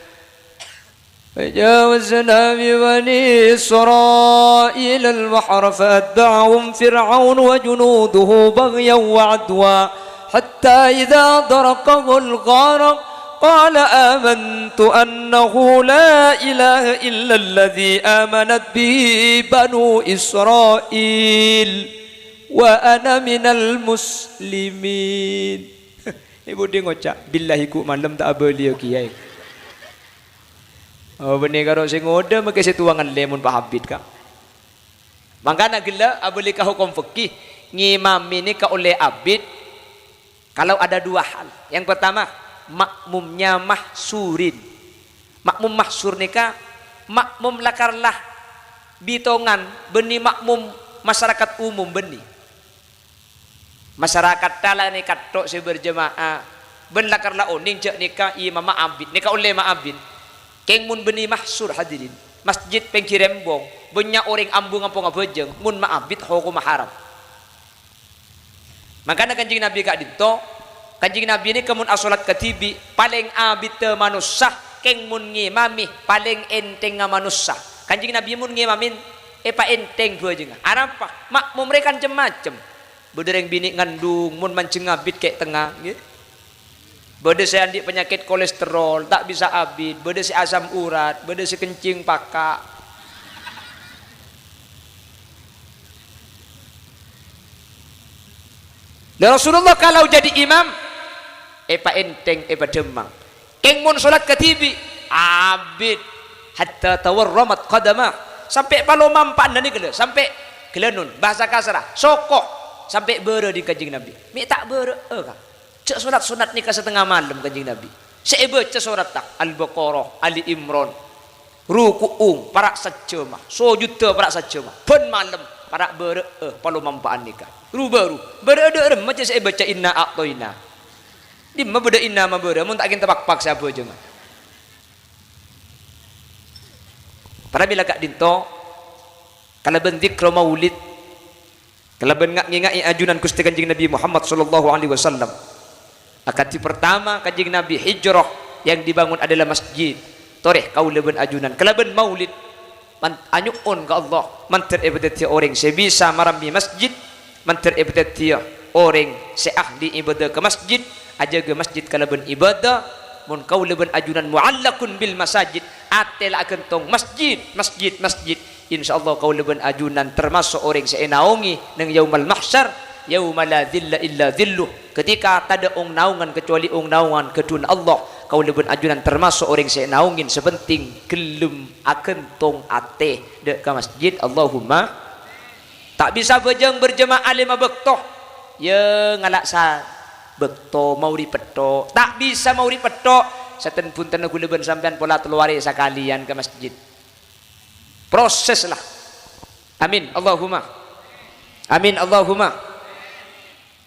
وجاوزنا ببني إسرائيل البحر فأتبعهم فرعون وجنوده بغيا وعدوا حتى إذا أدركه الغرق Qala amantu annahu la ilaha illalladzi amanat bihi banu Israil wa ana minal muslimin. È budi ngoca', "Billahi ghu' malem ta' abâliyâ kèya." Oh, bânnè karo sè ngodâ makè sè towa ngallè mon pa' abit, Ka'. Mangkana ghellâ' abâli ka hokom fikih, ngimami nèka ollè abit kalau ada dua hal. Yang pertama, makmumnya mahsurin. Makmum mahsur nèka makmum la-, kala bitongan bânnè makmum masyarakat umum bânnè. Masyarakat talana katto' sè berjamaah, bân la-, kala onèng jâ' nèka imamma abit, nèka ollè ma' abit. Kèng mon bânnè mahsur, hadirin, masjid pèngghir embong, bânnya' orèng ambu ngampong abhâjâng, mon ma' abit hokomma haram. Mangkana Kanjeng Nabi ka'dinto, Kanjeng Nabi nèka mon asholat kadhibi', palèng abiddhâ manossa, kèng mon ngimami, palèng ènthèngnga manossa. Kanjeng Nabi mon ngimami, èpaènthèng bhâjângnga. Arapa? Makmum rè kan cem-macem. Bâdâ rèng binè' ngandung, mon manjheng abit kè' tengnga, ngghi. Bâdâ sè andi' panyakèt kolesterol, ta' bisa abit, bâdâ sè asam urat, bâdâ sè kencing paka'. Lah Rasulullah kalau jadi imam, èpaènthèng, èpadhâmmang. Kèng mon sholat kadhibi', abit, hatta tawarramat qadamah, sampè' palomampa'anna nèka lho, sampè' ghâlânon, bahasa kasarra, soko, sampè' bârâ' dhi Kanjeng Nabi. Mè' ta' bârâ'â, Ka'. Jâ' sholat sunnat nèka satengnga malem Kanjeng Nabi. Sè èbâca soratta Al-Baqarah, Ali Imran, ruku'u para' sajjhâmma, sojudda para' sajjhâmma, bân malem para' bârâ'â palomampa'an nèka. Ru-bâru, bârâ'â dâ' remma jâ' sè èbâca inna a'thaina. Dimma bâdâ inna ma bârâ' mon ta' kèng tapakpak sè abhâjângnga. Pramila ka'dinto, kalabân dzikra maulid, kalabân nga'-, ngènga'è ajunan Ghustè Kanjeng Nabi Muhammad sallallahu alaihi wasallam. Akadhi pertama Kanjeng Nabi hijrah yang dibangun adalah masjid. Torè kaulâ bân ajunan kalabân maulid man-, anyo'on ka Allah, mandhâr èpadhâddhiyâ orèng sè bisa marammè masjid, mandhâr èpadhâddhiyâ orèng sè ahli ibadah ka masjid, ajâgâ masjid kalabân ibadah. Mon kaulâ bân ajunan mu'allaqun bil masajid, atè la aghântong masjid, masjid, masjid, insyaallah kaulâ bân ajunan termaso' orèng sè ènaongè neng Yaumal Mahsyar, yauma la dzilla illa dzilluh. Ketika tadâ' ong-naongan kecuali ong-naongan ghâdhuwânna Allah, kaulâ bân ajunan termaso' orèng sè ènaongè, sè pentèng ghellem aghântong atè dâ' ka masjid. Allahumma. Ta' bisa bhâjâng berjamaah lèma bâkto. Yâ, ngala' sabâkto, mauri pettho'. Ta' bisa mauri pettho'. Satèn-bhuntenna ghulâ bân sampèyan pola tello arè sakalèyan ka masjid. Proses la. Amin. Allahumma. Amin. Allahumma.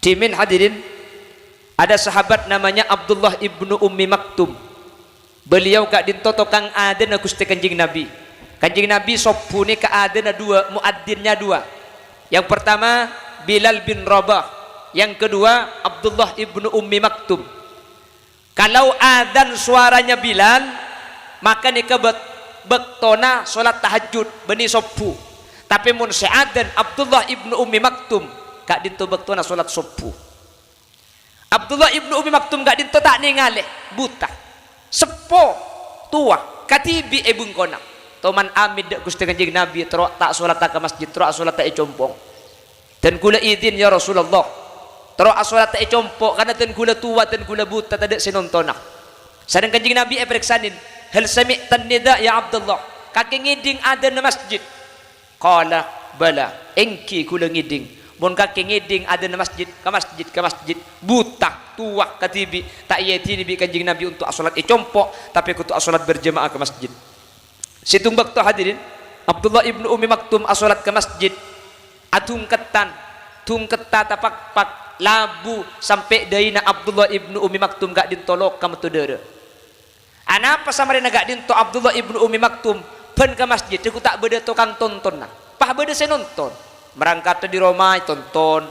Dhimèn hadirin, ada sahabat namanya Abdullah ibnu Ummi Maktum. Beliau ka'dinto tokang adânna Ghustè Kanjeng Nabi. Kanjeng Nabi sobbhu nèka adânna dua, muadzzinnya dua. Yang pertama, Bilal bin Rabah. Yang kedua, Abdullah ibnu Ummi Maktum. Kalau adzan suaranya Bilal, maka nèka bâk-, bâktona sholat tahajjud, bânnè sobbhu. Tapè mon sè adzan Abdullah ibnu Ummi Maktum, ka'dinto bâktona sholat sobbhu. Abdullah ibnu Ummi Maktum ka'dinto ta' nèngalè, buta, seppo, towa, kadhibi' è bengkona. Toman amit dâ' Ghustè Kanjeng Nabi, terro ta' sholata ka masjid, terro asholata è compo'. Dân ghulâ idin, ya Rasulullah. Terro asholata è compo', karna dân ghulâ towa, dân ghulâ buta, tadâ' sè nontona. Sareng Kanjeng Nabi èparèksanè, "Hal sami'tan nida, ya Abdullah? Kakè ngèdhing adzanna masjid?" Qala, "Bala, èngghi ghulâ ngèdhing. Mon kakè ngèdhing adzanna masjid, ka masjid, ka masjid, buta, towa, kadhibi', ta' èidini bi' Kanjeng Nabi untuk asholat è compo', tapè kodhu asholat berjamaah ka masjid." Sèttong bâkto, hadirin, Abdullah ibnu Ummi Maktum asholat ka masjid, adhungketan, dhungketta tapakpak, labu, sampè' dâina Abdullah ibnu Ummi Maktum ka'dinto loka metto dârâ. Anapa samarèna ka'dinto Abdullah ibnu Ummi Maktum bân ka masjid, dhâghu ta' bâdâ tokang tontonna? Pas bâdâ sè nonton. Marangkata dâri roma ètonton.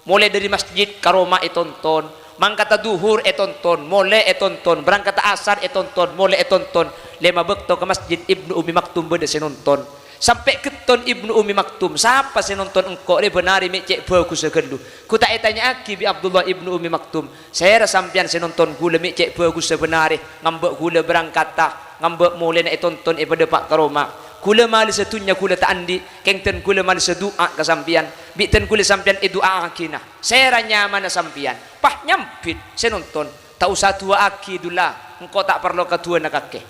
Molè dâri masjid ka roma ètonton, mangkata dhuhur ètonton, molè ètonton, berangkata asar ètonton, molè ètonton, lèma bâkto ka masjid Ibnu Ummi Maktum bâdâ sè nonton. Sampè' ghetton Ibnu Ummi Maktum, "Sapa sè nonton engko' rè bân arè mè' cè' bhâghussa ghâllu?" Ghu ta' ètanya'aghi bi' Abdullah Ibnu Ummi Maktum, "Sèra sampèyan sè nonton ghulâ mè' cè' bhâghussa bân arè, ngambâ' ghulâ berangkata, ngambâ' molèna ètonton èpadâpa' ka roma? Ghulâ malessa dhunnya ghulâ ta' andi', kèng dân ghulâ malessa du'a ka sampèyan, bi' dân ghulâ sampèyan èdu'a'aghina. Sèra nyamana sampèyan?" Pas nyambit sè nonton, "Ta' osa du'a'aghi, Dullah, engko' ta' parlo kadu'âna kakè."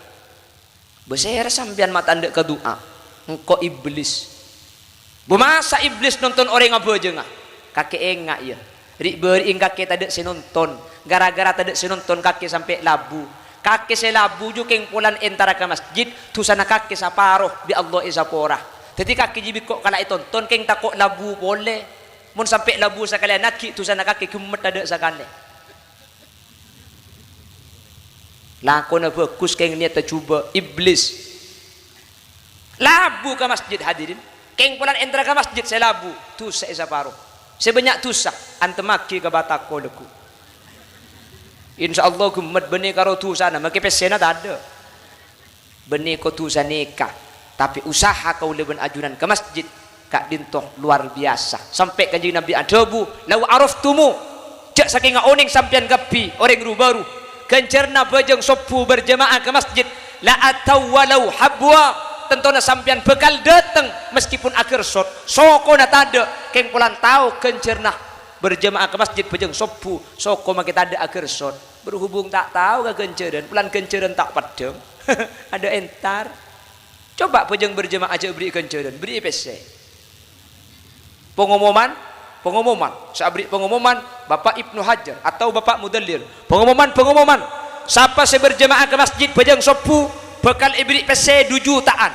"Bâ sèra sampèyan ma' ta' endâ' ka du'a? Engko' Iblis." "Bâ masa Iblis nonton orèng abhâjângnga?" "Kakè enga', iyâ. Ri'-bâri'eng kakè tadâ' sè nonton. Gara-gara tadâ' sè nonton kakè sampè' labu. Kakè sè labu jhu kèng polana entara ka masjid, dhusana kakè saparo bi' Allah èsapora. Dhâddhi kakè jiyâ bi' engko' kala ètonton kèng tako' labu polè. Mon sampè' labu sakalèyan aghi', dhusana kakè ghemmet tadâ' sakalè." Lakona bhâghus kèng niyatta jhubâ', Iblis. Labu ka masjid, hadirin. Kèng polana entara ka masjid sè labu, dhusa èsaparo. Sè bânnya' dhusa, antemmaghi ka batako lagghu'. Insyaallah ghemmet bânnè karo dhusana, makè pèssèna tadâ'. Bânnè kodhu sanèka, tapè usaha kaulâ bân ajunan ka masjid ka'dinto luar biasa. Sampè' Kanjeng Nabi adhâbu, "Lau araftumu, jhâ' sakènga onèng sampèyan kabbhi orèng ru-bâru, ghânjhârânna bhâjâng sobbhu berjamaah ka masjid, la atau walau habwa, tantona sampèyan bhâkal dâteng meskipun aghârsot, sokona tadâ', kèng polana tao ghânjhârânna berjamaah ka masjid bhâjâng sobbhu, soko makè tadâ' aghârsot." Berhubung ta' tao ka ghânjhârân, polana ghânjhârân ta' peddhâng. Adâ' entar. Coba bhâjâng berjamaah jhâ' aberri' ghânjhârân, berri'i pèssè. Pengumuman, pengumuman. Sè aberri' pengumuman, Bapak Ibnu Hajar atau Bapak Mudallir. Pengumuman, pengumuman. Sapa sè berjamaah ka masjid bhâjâng sobbhu, bhâkal èberri' pèssè du juta'an.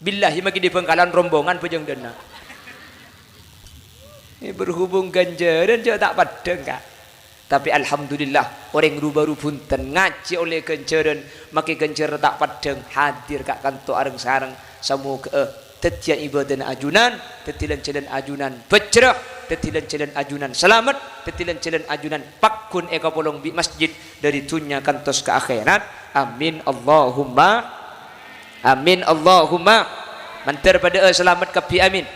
Billahi, makè dâri Bhângkalan rombongan bhâjâng dâna. Eh, berhubung ghânjhârân jhâ' ta' peddhâng, Ka'. Tapè alhamdulillah, orèng ru-bâru bhunten ngajhi ollè ghânjhârân, makè ghânjhârân ta' peddhâng, hadir ka' kanto areng-sareng. Samoghâ'â dhâddhiyâ ibâdâna ajunan, dhâddhi lan-jhâlân ajunan bhâjrâ, dhâddhi lan-jhâlân ajunan salamet, dhâddhi lan-jhâlân ajunan pagghun èkapolong bi' masjid dâri dhunnya kantos ka akhèrat. Amin, Allahumma. Amin, Allahumma. Mandhâr padâ'â salamet kabbhi, amin.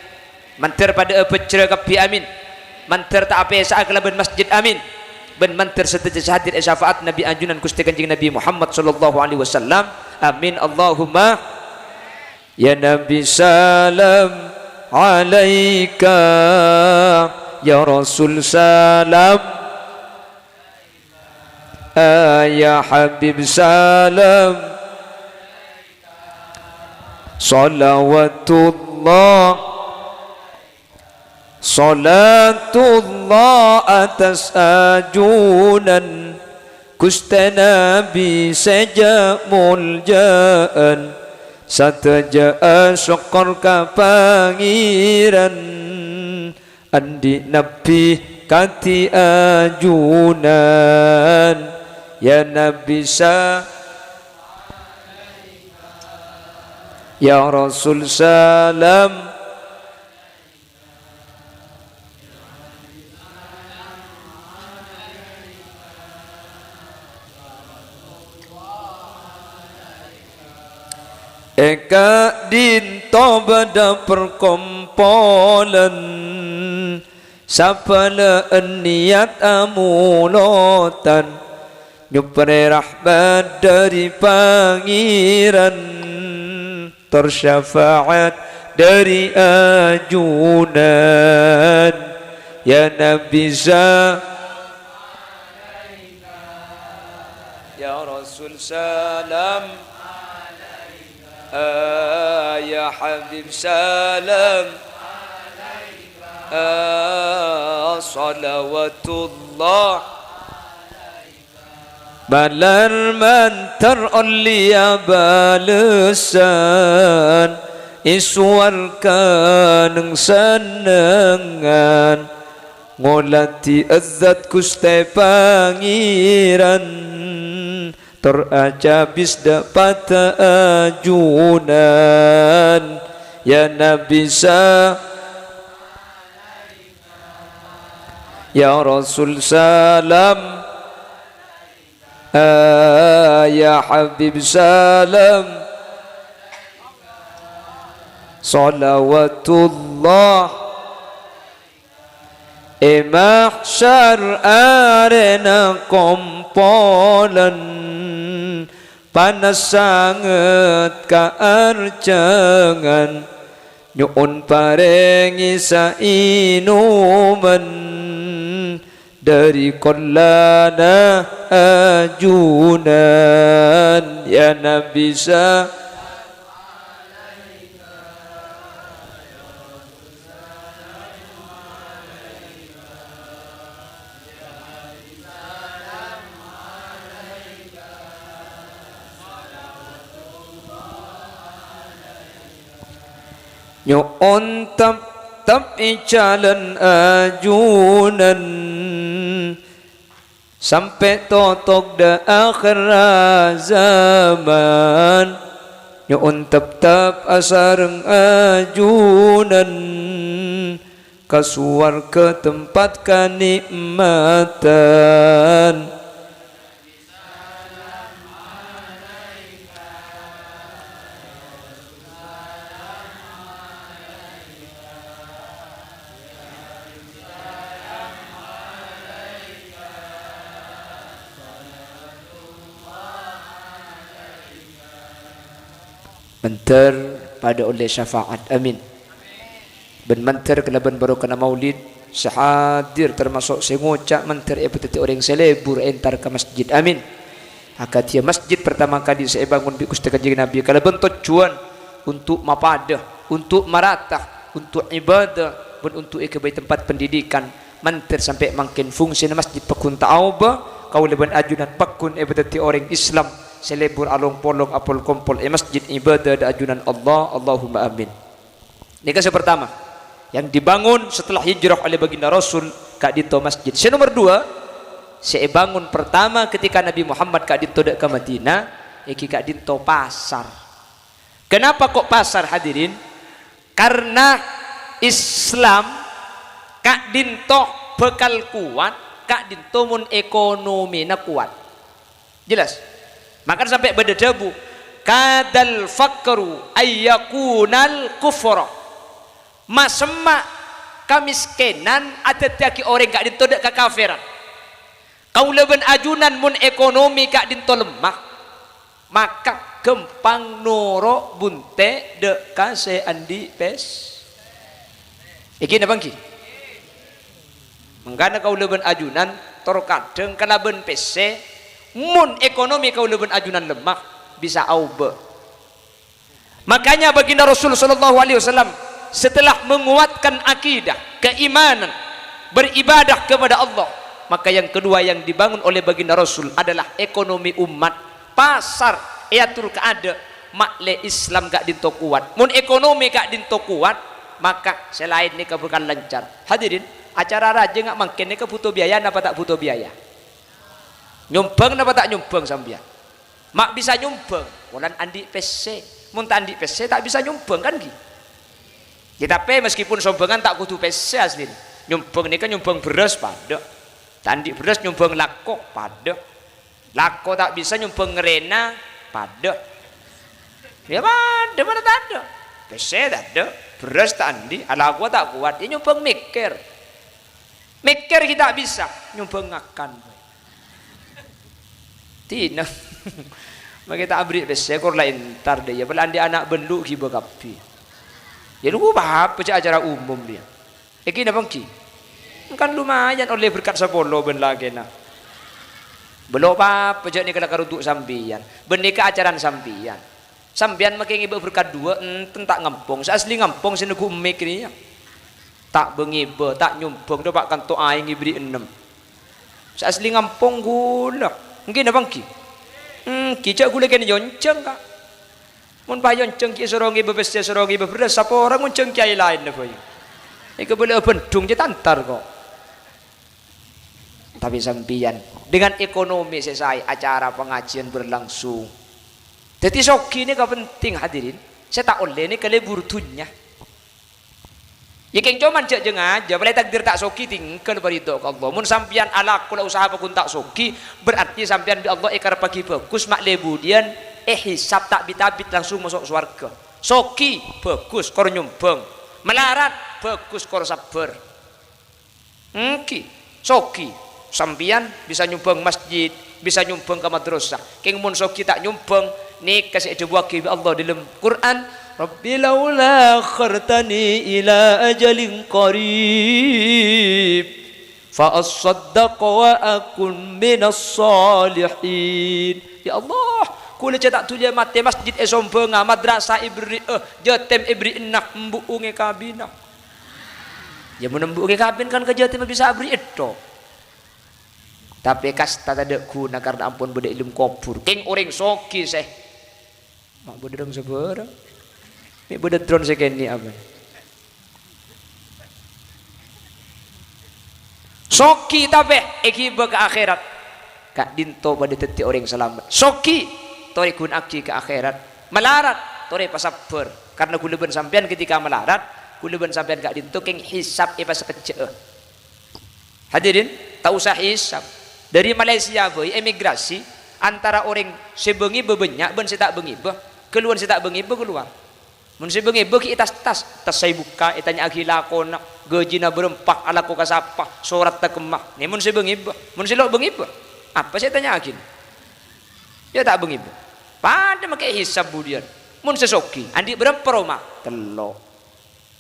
Mandhâr padâ'â bhâjrâ kabbhi, amin. Mandhâr ta' apèsa'a kalabân masjid, amin. Bân mandhâr sadhâjâ sè hadir è syafaat Nabi ajunan Ghustè Kanjeng Nabi Muhammad sallallahu alaihi wasallam. Amin, Allahumma. Ya Nabi salam alaika, ya Rasul salam. Ah, ya Habib salam, salawatullah, salatullah atas ajunan Ghustè Nabi sè jhâ' moljâ'ân, sadhâjâ'â sokor ka Pangèran. Andi' Nabbhi kadhi ajunan, ya Nabbhi sa-, ya Rasul salam. È ka'dinto bâdâ parkompolan, sabâlâ'ân niyat amolodhân, nyoprè rahmat dâri Pangèran, tor syafaat dâri ajunan. Ya Nabi sa-, ya Rasul salam. Ah, ya Habib salam. Ah, salawatullah. Malar mandhâr ollèya bâlessan, è sowarghâ neng-sennengngan. Ngolatè zat Ghustè Pangèran, tor acabis dâ' padâ ajunan. Ya Nabi sa-, ya Rasul salam. Ah, ya Habib salam. Shalawatullah è mahsyar arèna kompolan, panas sanget kaarjangan, nyo'on parèngè saènoman dhâri kollana ajunan, ya Nabi sa- Nyo'on teptep è jhâlân ajunan, sampè' totog dâ' akhèr zaman. Nyo'on teptep asareng ajunan, ka sowarghâ tempat kanè'matan. Mandhâr padâ ollè syafa'at. Amin. Bân mandhâr kalabân barokana maulid, sè hadir tamaso' sè ngoca' mandhâr èpadhâddhi orèng sè lebur èntar ka masjid. Amin. Akadhiyâ masjid partama kalè sè èbângon bi' Ghustè Kanjeng Nabi kalabân tojjhuwân untuk mapadâ, untuk marata, untuk ibadah, bân untuk èghâbây tempat pendidikan. Mandhâr sampè' mangkèn fungsina masjid pagghun ta' aobâ, kaulâ bân ajunan pagghun èpadhâddhi orèng Islam sè lebur along-polong apol-kompol è masjid ibadah dâ' ajunan Allah. Allahumma amin. Nèka sè partama, yang dibangun setelah hijrah oleh baginda Rasul ka'dinto masjid. Sè nomer duwâ', sè èbângon partama ketika Nabi Muhammad ka'dinto dâ' ka Madinah, èngghi ka'dinto pasar. Kenapa kok pasar, hadirin? Karena Islam ka'dinto bhâkal kowat, ka'dinto mon ekonomina kowat. Jelas? Maka sampè' bâdâ dhâbu, "Kadal faqru ayyakunal kufra." Masemma' kamèskènan adhâddhiyâghi orèng ka'dinto dâ' kakafèran. Kaulâ bân ajunan mon ekonomi ka'dinto lemma, maka ghâmpang noro' bunte' dâ' ka sè andi' pes-, èngghi napa èngghi? Mangkana kaulâ bân ajunan tor kadhâng kalabân pèssè, mon ekonomi kaulâ bân ajunan lemma, bisa aobâ. Makanya baginda Rasul sallallahu alaihi wasallam setelah menguatkan akidah, keimanan, beribadah kepada Allah, maka yang kedua yang dibangun oleh baginda Rasul adalah ekonomi umat. Pasar èatur kaadâ', ma'lè Islam ka'dinto kowat. Mon ekonomi ka'dinto kowat, maka sè laèn nèka bhâkal lancar. Hadirin, acara rajâ nga' mangkèn nèka bhuto biaya napa ta' bhuto biaya? Nyombhâng napa ta' nyombhâng sampèyan? Ma' bisa nyombhâng, polana andi' pèssè. Mon ta' andi' pèssè, ta' bisa nyombhâng, kan, ghi? Ya, tapè meskipun sombhângan ta' kodhu pèssè aslina. Nyombhâng nèka nyombhâng bherrâs, padâ. Ta' andi' bherrâs nyombhâng lako, padâ. Lako ta' bisa nyombhâng ngarèna, padâ. Ya, padâ, mana tadâ'. Pèssè tadâ', bherrâs ta' andi', alakowa ta' kowat, ya nyombhâng mèkkèr. Mèkkèr ghi' ta' bisa, nyombhâng ngakan. Dinah. Makè ta' aberri' pèssè, kor la entar dâ' iyâ, pala andi' ana' bân lu' ghibâ kabbhi. Ya, lu apa jâ' acara umum rèya. Èngghi napa èngghi? Kan lumayan ollè berkat sapolo bân lakèna. Belum apa jâ' nèka la karuntu' sampèyan. Bân nèka acarana sampèyan. Sampèyan makè ngibâ berkat duwâ', enten ta' ngampong. Sè asli ngampong sè neggu' emmè' rèya. Ta' bâ-ngibâ, ta' nyombhâng, dâpa' kanto aèng èberri' ennem. Sè asli ngampong ghulâ. Èngghi napa èngghi? Èngghi, jâ' ghulâ kènè' èyonjhâng, Ka'. Mon pas èyonjhâng ghi' èsoro ngibâ pèssè, èsoro ngibâ bherrâs, saporana ngonjhâng kèyaè laènna bhâi. Èkabâlâ'â bhendhung jâ' tantar, ko'. Tapè sampèyan, dengan ekonomi sè saè, acara pengajian berlangsung. Dhâddhi soghi nèka penting, hadirin. Sè ta' ollè nèka lebur dhunnya. Yâ, kèng coma jâ'-jâ' ngajâ, polana takdir ta' soghi, tinggal paridho ka Allah. Mon sampèyan alako la usaha pagghun ta' soghi, berarti sampèyan bi' Allah èkarebbhâghi bhâghus, ma'lè budiyân èhisab ta' bit-abit langsung maso' sowarghâ. Soghi, bhâghus, kor nyombhâng. Malarat, bhâghus, kor sabbhâr. Èngghi, soghi. Sampèyan bisa nyombhâng masjid, bisa nyombhâng ka madrasah. Kèng mon soghi ta' nyombhâng, nèka sè èdhâbuwaghi bi' Allah dâlem Qur'an, "Rabbi laula akhartani ila ajalin qarib, fa assaddaqa wa akun minas shalihin." Ya Allah, kaulâ jhâ' ta' dhuliyâ matè, masjid èsombhânga, madrasah èberri'â, jhâtem èberri'âna, embu'na èkabina. Ya, mon embu'na èkabin kan ka jhâtemma bisa aberri' ètto. Tapè kasta tadâ' ghuna karna ampon bâdâ è dâlem kobhur. Kèng orèng soghi sè ma' bâdâ rèng sabârâng. Mè' bâdâ dron sè kènè' apa? Soghi tapè èghibâ ka akhèrat. Ka'dinto padâ dhâddhi orèng salamet. Soghi, torè ghunaaghi ka akhèrat. Malarat, torè pasabbhâr. Karna kaulâ bân sampèyan ketika malarat, kaulâ bân sampèyan ka'dinto kèng hisab èpasakejjhâ'â. Hadirin, ta' osa hisab. Dâri Malaysia bhâi, emigrasi, antara orèng sè bâ-ngibâ bânnya' bân sè ta' bâ-ngibâ, ghâlluwân sè ta' bâ-ngibâ kalowar. Mon sè bâ-ngibâ ghi' ètas-tas, tassa èbukka', ètanya'aghi lakona, ghâjina bârâmpa, alako ka sapa, soratta kemma. Nè mon sè bâ-ngibâ, mon sè lo' bâ-ngibâ, apa sè ètanya'aghi? Ya ta' bâ-ngibâ. Padâ makè hisab budiyân. Mon sè soghi, andi' bârâmpa roma? Tello'.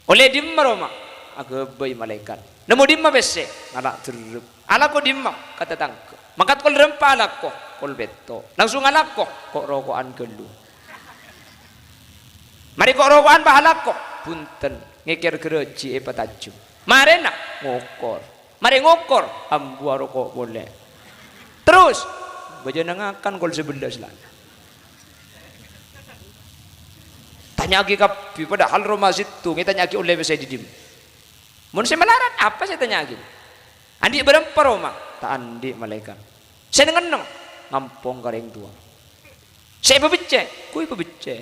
Ollè dimma roma? Aghâbây malaèkat. Nemmo dimma pèssè? Ngala' dherrep. Alako dimma? Ka tatangghâ. Mangkat kol rèmpa alako? Kol pètto'. Langsung alako? Ko'-roko'an ghâllu. Marè ko'-roko'an pas alako? Bhunten, ngèkèr ghârâjhi èpatajhem. Marèna? Ngokor. Marè ngokor, ambuwâ roko' polè. Terros, bâjâna ngakan kol sabellâs la. Tanya'aghi kabbhi, padahal roma sèttong, ètanya'aghi ollè pèssè dhi-, dimma. Mon sè malarat, apa sè ètanya'aghi? Andi' bârâmpa roma? Ta' andi', malaèkat. Sè neng-enneng? Ngampong ka rèng towa. Sè èpabeccè'? Ko' èpabeccè'.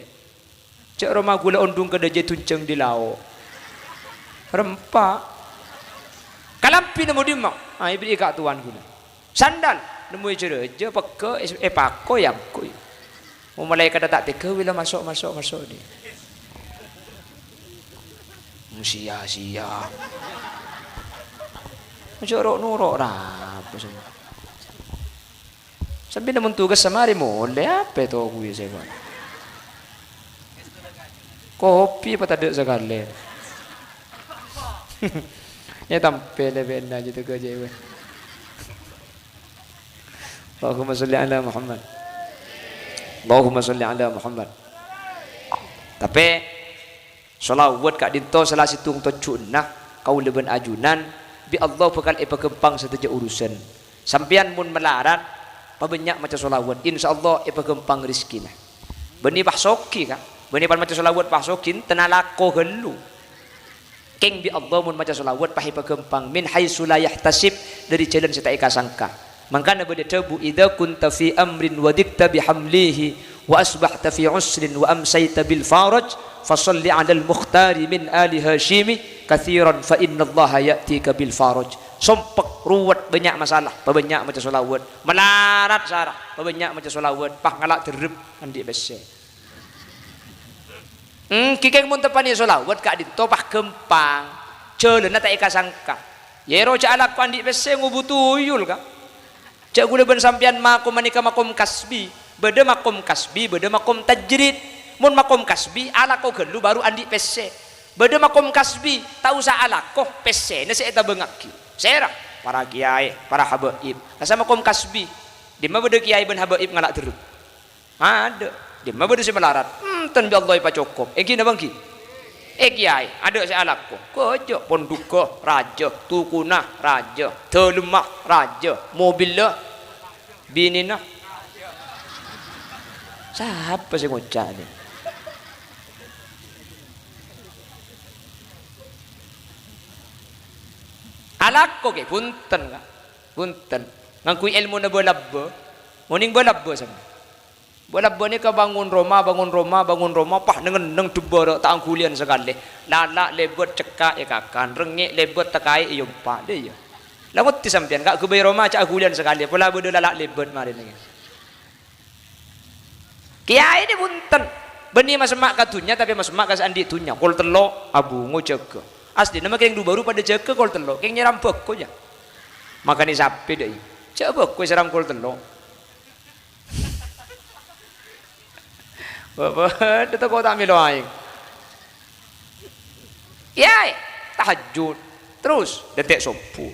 Jhâ' roma ghulâ onḍhung ka dâjâ dunjhâng dâri lao'. Rèmpa. Kalambhi nemmo dimma? Ah, èberri'i ka' towan ghulâ. Sandal, nemmo è jârâjâ, pegghâ', è-, èpako, èangghuy. Mon malaèkatta ta' tegghâ, "Wi la, maso', maso', maso'," dhi. Sia-sia. Jhâ' ro'-noro' rapa sè. Sampèyan mon tugas samarè molè, apa to kuwi sè, Pak? Kopi apa tadâ' sakalè? Ya, tampè lè bâ'na jâ' tegghâ jâ' wè. Allahumma sholli ala Muhammad. Allahumma sholli ala Muhammad. Tapè, Shalawat ka'ḍinto sala sèttong tojjhuwânna kaulâ bân ajunan, bi' Allah bhâkal èpaghâmpang sadhâjâ urusan. Sampèyan mon malarat, pabânnya' maca shalawat, insyaallah èpaghâmpang rejhekkèna. Bânnè pas soghi, ka'? Bânnè pas maca shalawat pas soghi, enten alako ghâllu. Kèng bi' Allah mon maca shalawat pas èpaghâmpang, min haitsu la yahtasib, dâri jhâlân sè ta' èkasangka. Mangkana bâḍâ dhâbu, "Idza kunta fi amrin wa dhiqta bi hamlihi, wa asbahta fi usrin, wa amsayta bil faraj, fa shalli 'alal mukhtari min ali Hasyimi katsiran, fa innallaha ya'tika bil faraj." Sompek, ruwet, bânnya' masalah, pabânnya' maca shalawat. Malarat sara, pabânnya' maca shalawat. Pas ngala' dherrep, anḍi' pèssè. Èngghi kèng mon teppanè shalawat ka'ḍinto pas ghâmpang. Jhâlânna ta' èkasangka. Yèro jhâ' alako anḍi' pèssè ngobu tuyul, ka'. Jhâ' ghulâ bân sampèyan makom panèka makom kasbi. Bâḍâ makom kasbi, bâḍâ makom tajrid. Mon makom kasbi, alako ghâllu bhuru anḍi' pèssè. Bâḍâ makom kasbi, ta' osa alako, pèssèna sè ètabângngaghi. Sèra? Para kèyaè, para habaib. Kassa' makom kasbi. Ḍimma bâḍâ kèyaè bân habaib ngala' dherrep? Aḍâ'. Ḍimma bâḍâ sè malarat? Enten bi' Allah èpacokop. Èngghi napa èngghi? È kèyaè, aḍâ' sè alako. Ghâjâ, ponḍhugghâ, rajâ, tokona, rajâ, ḍâlemma, rajâ, mobilla, binèna. Sapa sè ngoca' nè? Alako kè, bhunten, ka'. Bhunten. Ngangghuy èlmona bâ-labbâ. Monèng bâ-labbâ, sampèyan. Bâ-labbâ nèka bângon roma, bângon roma, bângon roma, pas neng-enneng ḍubbârâ' ta' angghuliyan sakalè. Lala' lèbât cekka' èkakan, rengngè' lèbât tekkaè èyompa'. Ḍâ iyâ. La ngoḍḍi sampèyan, ka' ghâbây roma jhâ' angghuliyan sakalè, pola bâḍâ lala' lèbât marèna. Kèyaè ḍi bhunten. Bânnè masemma' ka dhunnya, tapè masemma' ka sè andi' dhunnya. Kol tello', abhungo jâgâ. Asli, namma kèng du-bâru padâ jâgâ kol tello'. Kèng nyerang bhâko, yâ. Makanè sapè, dâi. Jâ' bhâko sèrang kol tello'. Bâbâ, dâ' tako' ta' mèlo aèng. Iyâ, tahajjud. Terros, dântè' sobbhu.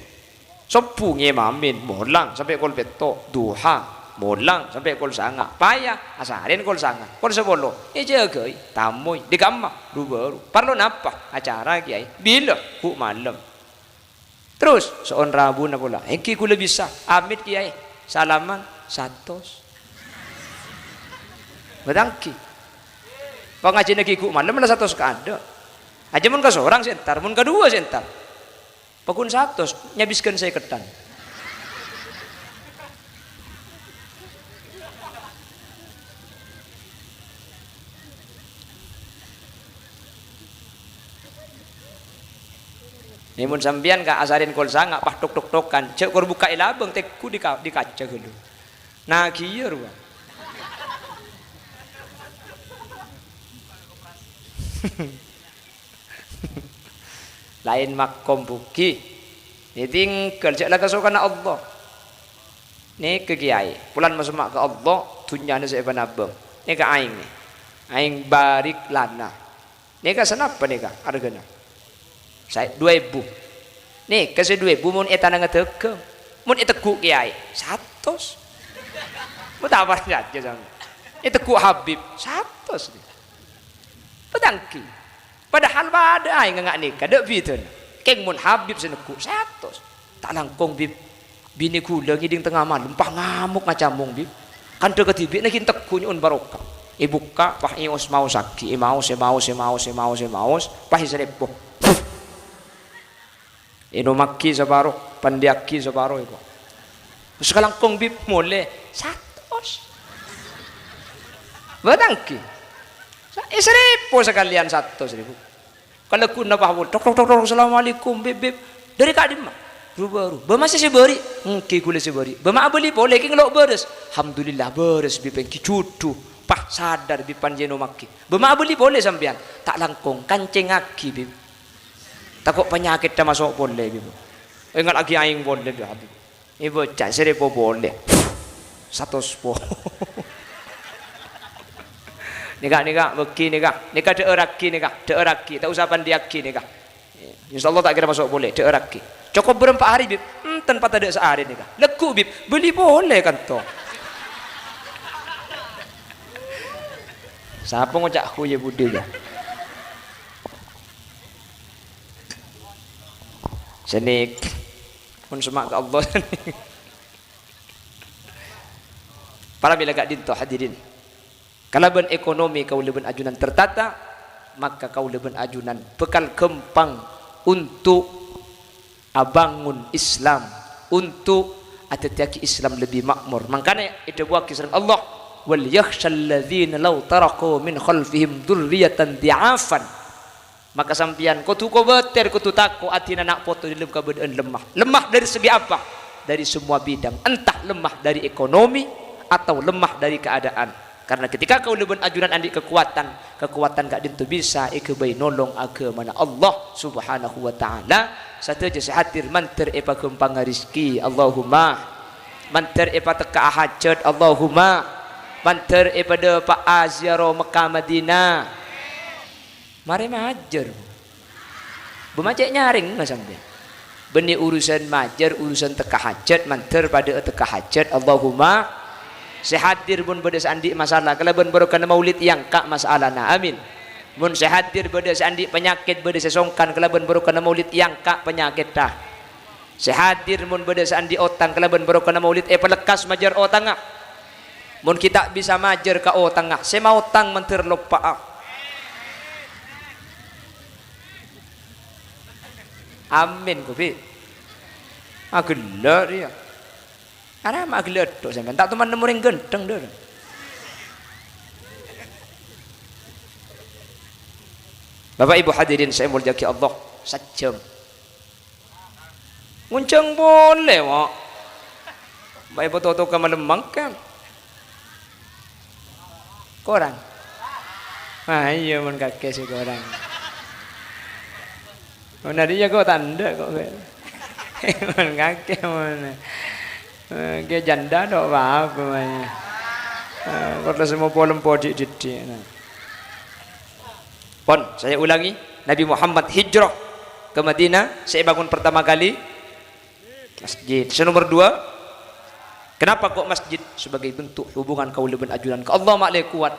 Sobbhu ngimami, molang sampè' kol pètto', duha, molang sampè' kol sanga', paya, asarèn kol sanga', kol sapolo, èjâgâi, tamoy, dâ' kamma, du-bâru, parlo napa, acara, Kèyaè, bilâ, ghu' malem. Terros, so'on rabuna pola, èngghi ghulâ bisa, amit, Kèyaè, salaman, satos. Bâtanggi. Pangajiyânna ghi' ghu' malem la satos kaadâ'. Ajâ mon kasorang sè entar, mon kaduwâ sè entar. Paggun satos, nyabiskan sèkettan. Nè, mon sampèyan ka asarèn kol sanga', pas tok-tok-tokan, jâ' kor bukka' è labâng, tèggu di ka-, di kaca ghâllu. Nah, ghiyâ rowa. Laèn makkon bhugi. Nè, tinggal, jâ' la kasokanna Allah. Nèka, Kèyaè, polana masemma' ka Allah, dhunnyana sè èpanabâng. Nèka aèng, nè. Aèng bâri' lana. Nèka sanapa nèka arghâna? Saè-, du èbu. Nèka sè du èbu mon ètananga dhâghâng. Mon ètegghu' Kèyaè, satos. Mon ta' parcajâ sampèyan. Ètegghu' Habib, satos. Bâtanggi. Padahal padâ aèngnga nga' nèka, dâ' bhidhâna. Kèng mon Habib sè negghu', satos. Ta' langkong, Bib. Binè ghulâ ngèdhing tengnga malem, pas ngamok ngacamong, Bib. Kandhâ kadhibi'na ghi' ntegghu' nyo'on barokah. Èbukka', pas èos-maossaghi, èmaos, èmaos, èmaos, èmaos, èmaos, pas èsarèpo. Ènomaghi saparo, pandiyaghi saparo, èko. Terros kalangkong, Bib, molè satos. Bâtanggi. Sa-, èsarèpo sakalèyan satos rèbu. Kalagghuwânna pas pon, tok, tok, tok, tok, "Assalamualaikum, Bib, Bib." "Dâri ka'dimma?" "Ru-bâru." "Bâ massè sè bâri'?" "Èngghi ghulâ sè bâri'." "Bâ ma' abâli polè, kèng lo' bârâs." "Alhamdulillah, bârâs, Bib, èngghi jhudhu." Pas sadar, Bib, pan ènomaghi. "Bâ ma' abâli polè sampèyan?" "Ta' langkong, kancèngaghi, Bib. Tako' panyakèdhâ maso' polè, Bib. Èngala'aghi aèng polè, Bib." Èbâca sè rèpo polè. Satos po. Nèka, nèka, bâghi nèka. Nèka dhâ'ârraghi nèka. Dhâ'ârraghi. Ta' osa pandiyaghi nèka. Insyaallah ta' kèra maso' polè. Dhâ'ârraghi. Cokop bârâmpa arè, Bib? Enten, patadâ' saarè nèka. Lagghu', Bib. Bâli polè kanto. Sapa ngoca' hu yâ budhi yâ? Sènèk. Mon semma' ka Allah. Para mèla ka'dinto, hadirin. Kalabân ekonomi kaulâ bân ajunan tertata, maka kaulâ bân ajunan bhâkal ghâmpang untuk abângon Islam, untuk adhâddhiyâghi Islam lebbi makmur. Mangkana èdhâbuwâghi sareng Allah, "Wal yakhsyalladzina law taraku min khalfihim dzurriyyatan dhi'afan." Maka sampèyan kodhu kobâtèr, kodhu tako' adina na' poto è dâlem kabâdâ'ân lemah. Lemah dari segi apa? Dari semua bidang. Entah lemah dari ekonomi atau lemah dari keadaan. Karena ketika kaulâ bân ajunan andi' kakowadhân, kakowadhân ka'dinto bisa èghâbây nolong aghâmana Allah Subhanahu wa Ta'ala. Sadhâjâ sè hadir mandhâr èpaghâmpanga rejhekkè, Allahumma. Mandhâr èpatekka'a hajhât, Allahumma. Mandhâr èpadâpa'a ziyarah Mekkah Madinah. Marè majâr. Bâ ma' cè' nyarèngnga sampèyan. Bânnè urusan majâr, urusan tekka hajhât, mandhâr padâ'â tekka hajhât. Allahumma. Sè hadir mon bâdâ sè andi' masalah, kalabân barokana maulid èangka' masalana. Amin. Mon sè hadir bâdâ sè andi' panyakèt, bâdâ sè songkan, kalabân barokana maulid èangka' panyakèddhâ. Sè hadir mon bâdâ sè andi' otang, kalabân barokana maulid èpalekkas majâr otangnga. Mon ghi' ta' bisa majâr ka otangnga, sè maotang mandhâr loppa'a. Amin, Kobi. Aghellâ' rèya. Arapa ma' aghellâ' tho sampèyan? Ta' toman nemmo orèng ghântheng, dâ. Bapak Ibu hadirin sè èmoljâ'aghi Allah, sajjhâm. Ngonjhâng polè, Wa'. Bâi foto-foto ka malem mangkèn. Korang. Ah, iyâ, mon kakè sè korang. Mon arèya kok ta' endâ' kok. Mon kakè mon. Eh, kè janda dâ' pa-apa, ma'è. Eh, kok la sè mopo lempo dhi'-dhiddhi', nah. Pon, saya ulangi, Nabi Muhammad hijrah ke Madinah, sè èbângon pertama kali masjid. Sè nomor dua, kenapa kok masjid? Sebagai bentuk hubungan kaulâ bân ajunan ka Allah ma'lè kowat,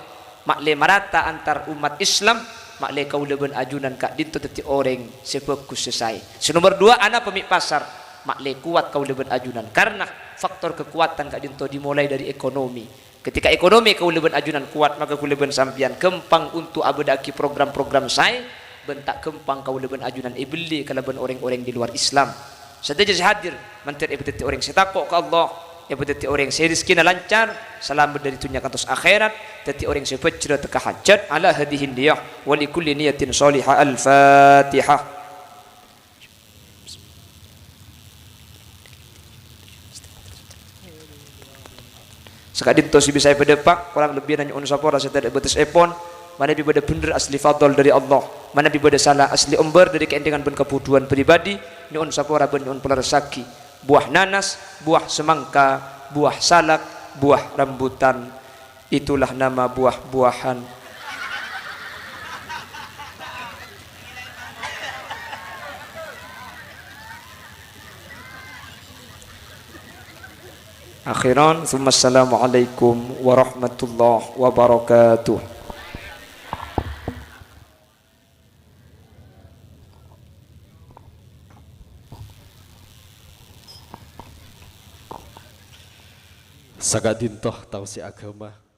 ma'lè marata antar umat Islam, ma'lè kaulâ bân ajunan ka'dinto dhâddhi orèng sè bhâghus, sè saè. Sè nomor dua, anapa mè' pasar? Ma'lè kowat kaulâ bân ajunan. Karena faktor kekuatan ka'dinto dimulai dari ekonomi. Ketika ekonomi kaulâ bân ajunan kowat, maka kaulâ bân sampèyan ghâmpang untuk abâdâ'aghi program-program saè, bân ta' ghâmpang kaulâ bân ajunan èbelli kalabân orèng-orèng di luar Islam. Sadhâjâ sè hadir, mandhâr èpadhâddhi orèng sè tako' ka Allah, èpadhâddhi orèng sè rejhekkèna lancar, salamet dâri dhunnya kantos akhèrat, dhâddhi orèng sè bhâjrâ tekka hajat, ala hadhihi niyah, wa li kulli niyatin shalihah. Al-Fatihah. Saka'dinto sè bisa èpadâpa', korang lebbiyânna nyo'on sapora sè tadâ' bâtessèpon. Manabi bâdâ bhendher asli fadl dâri Allah, manabi bâdâ sala asli ombâr dâri kaèndhengan bân kabhudhuwân pribadi, nyo'on sapora bân nyo'on palerressaghi. Buah nanas, buah semangka, buah salak, buah rambutan. Itulah nama buah-buahan. Akhiran, tsumma assalamualaikum warahmatullahi wabarakatuh. Saka'dinto tao sè aghâma.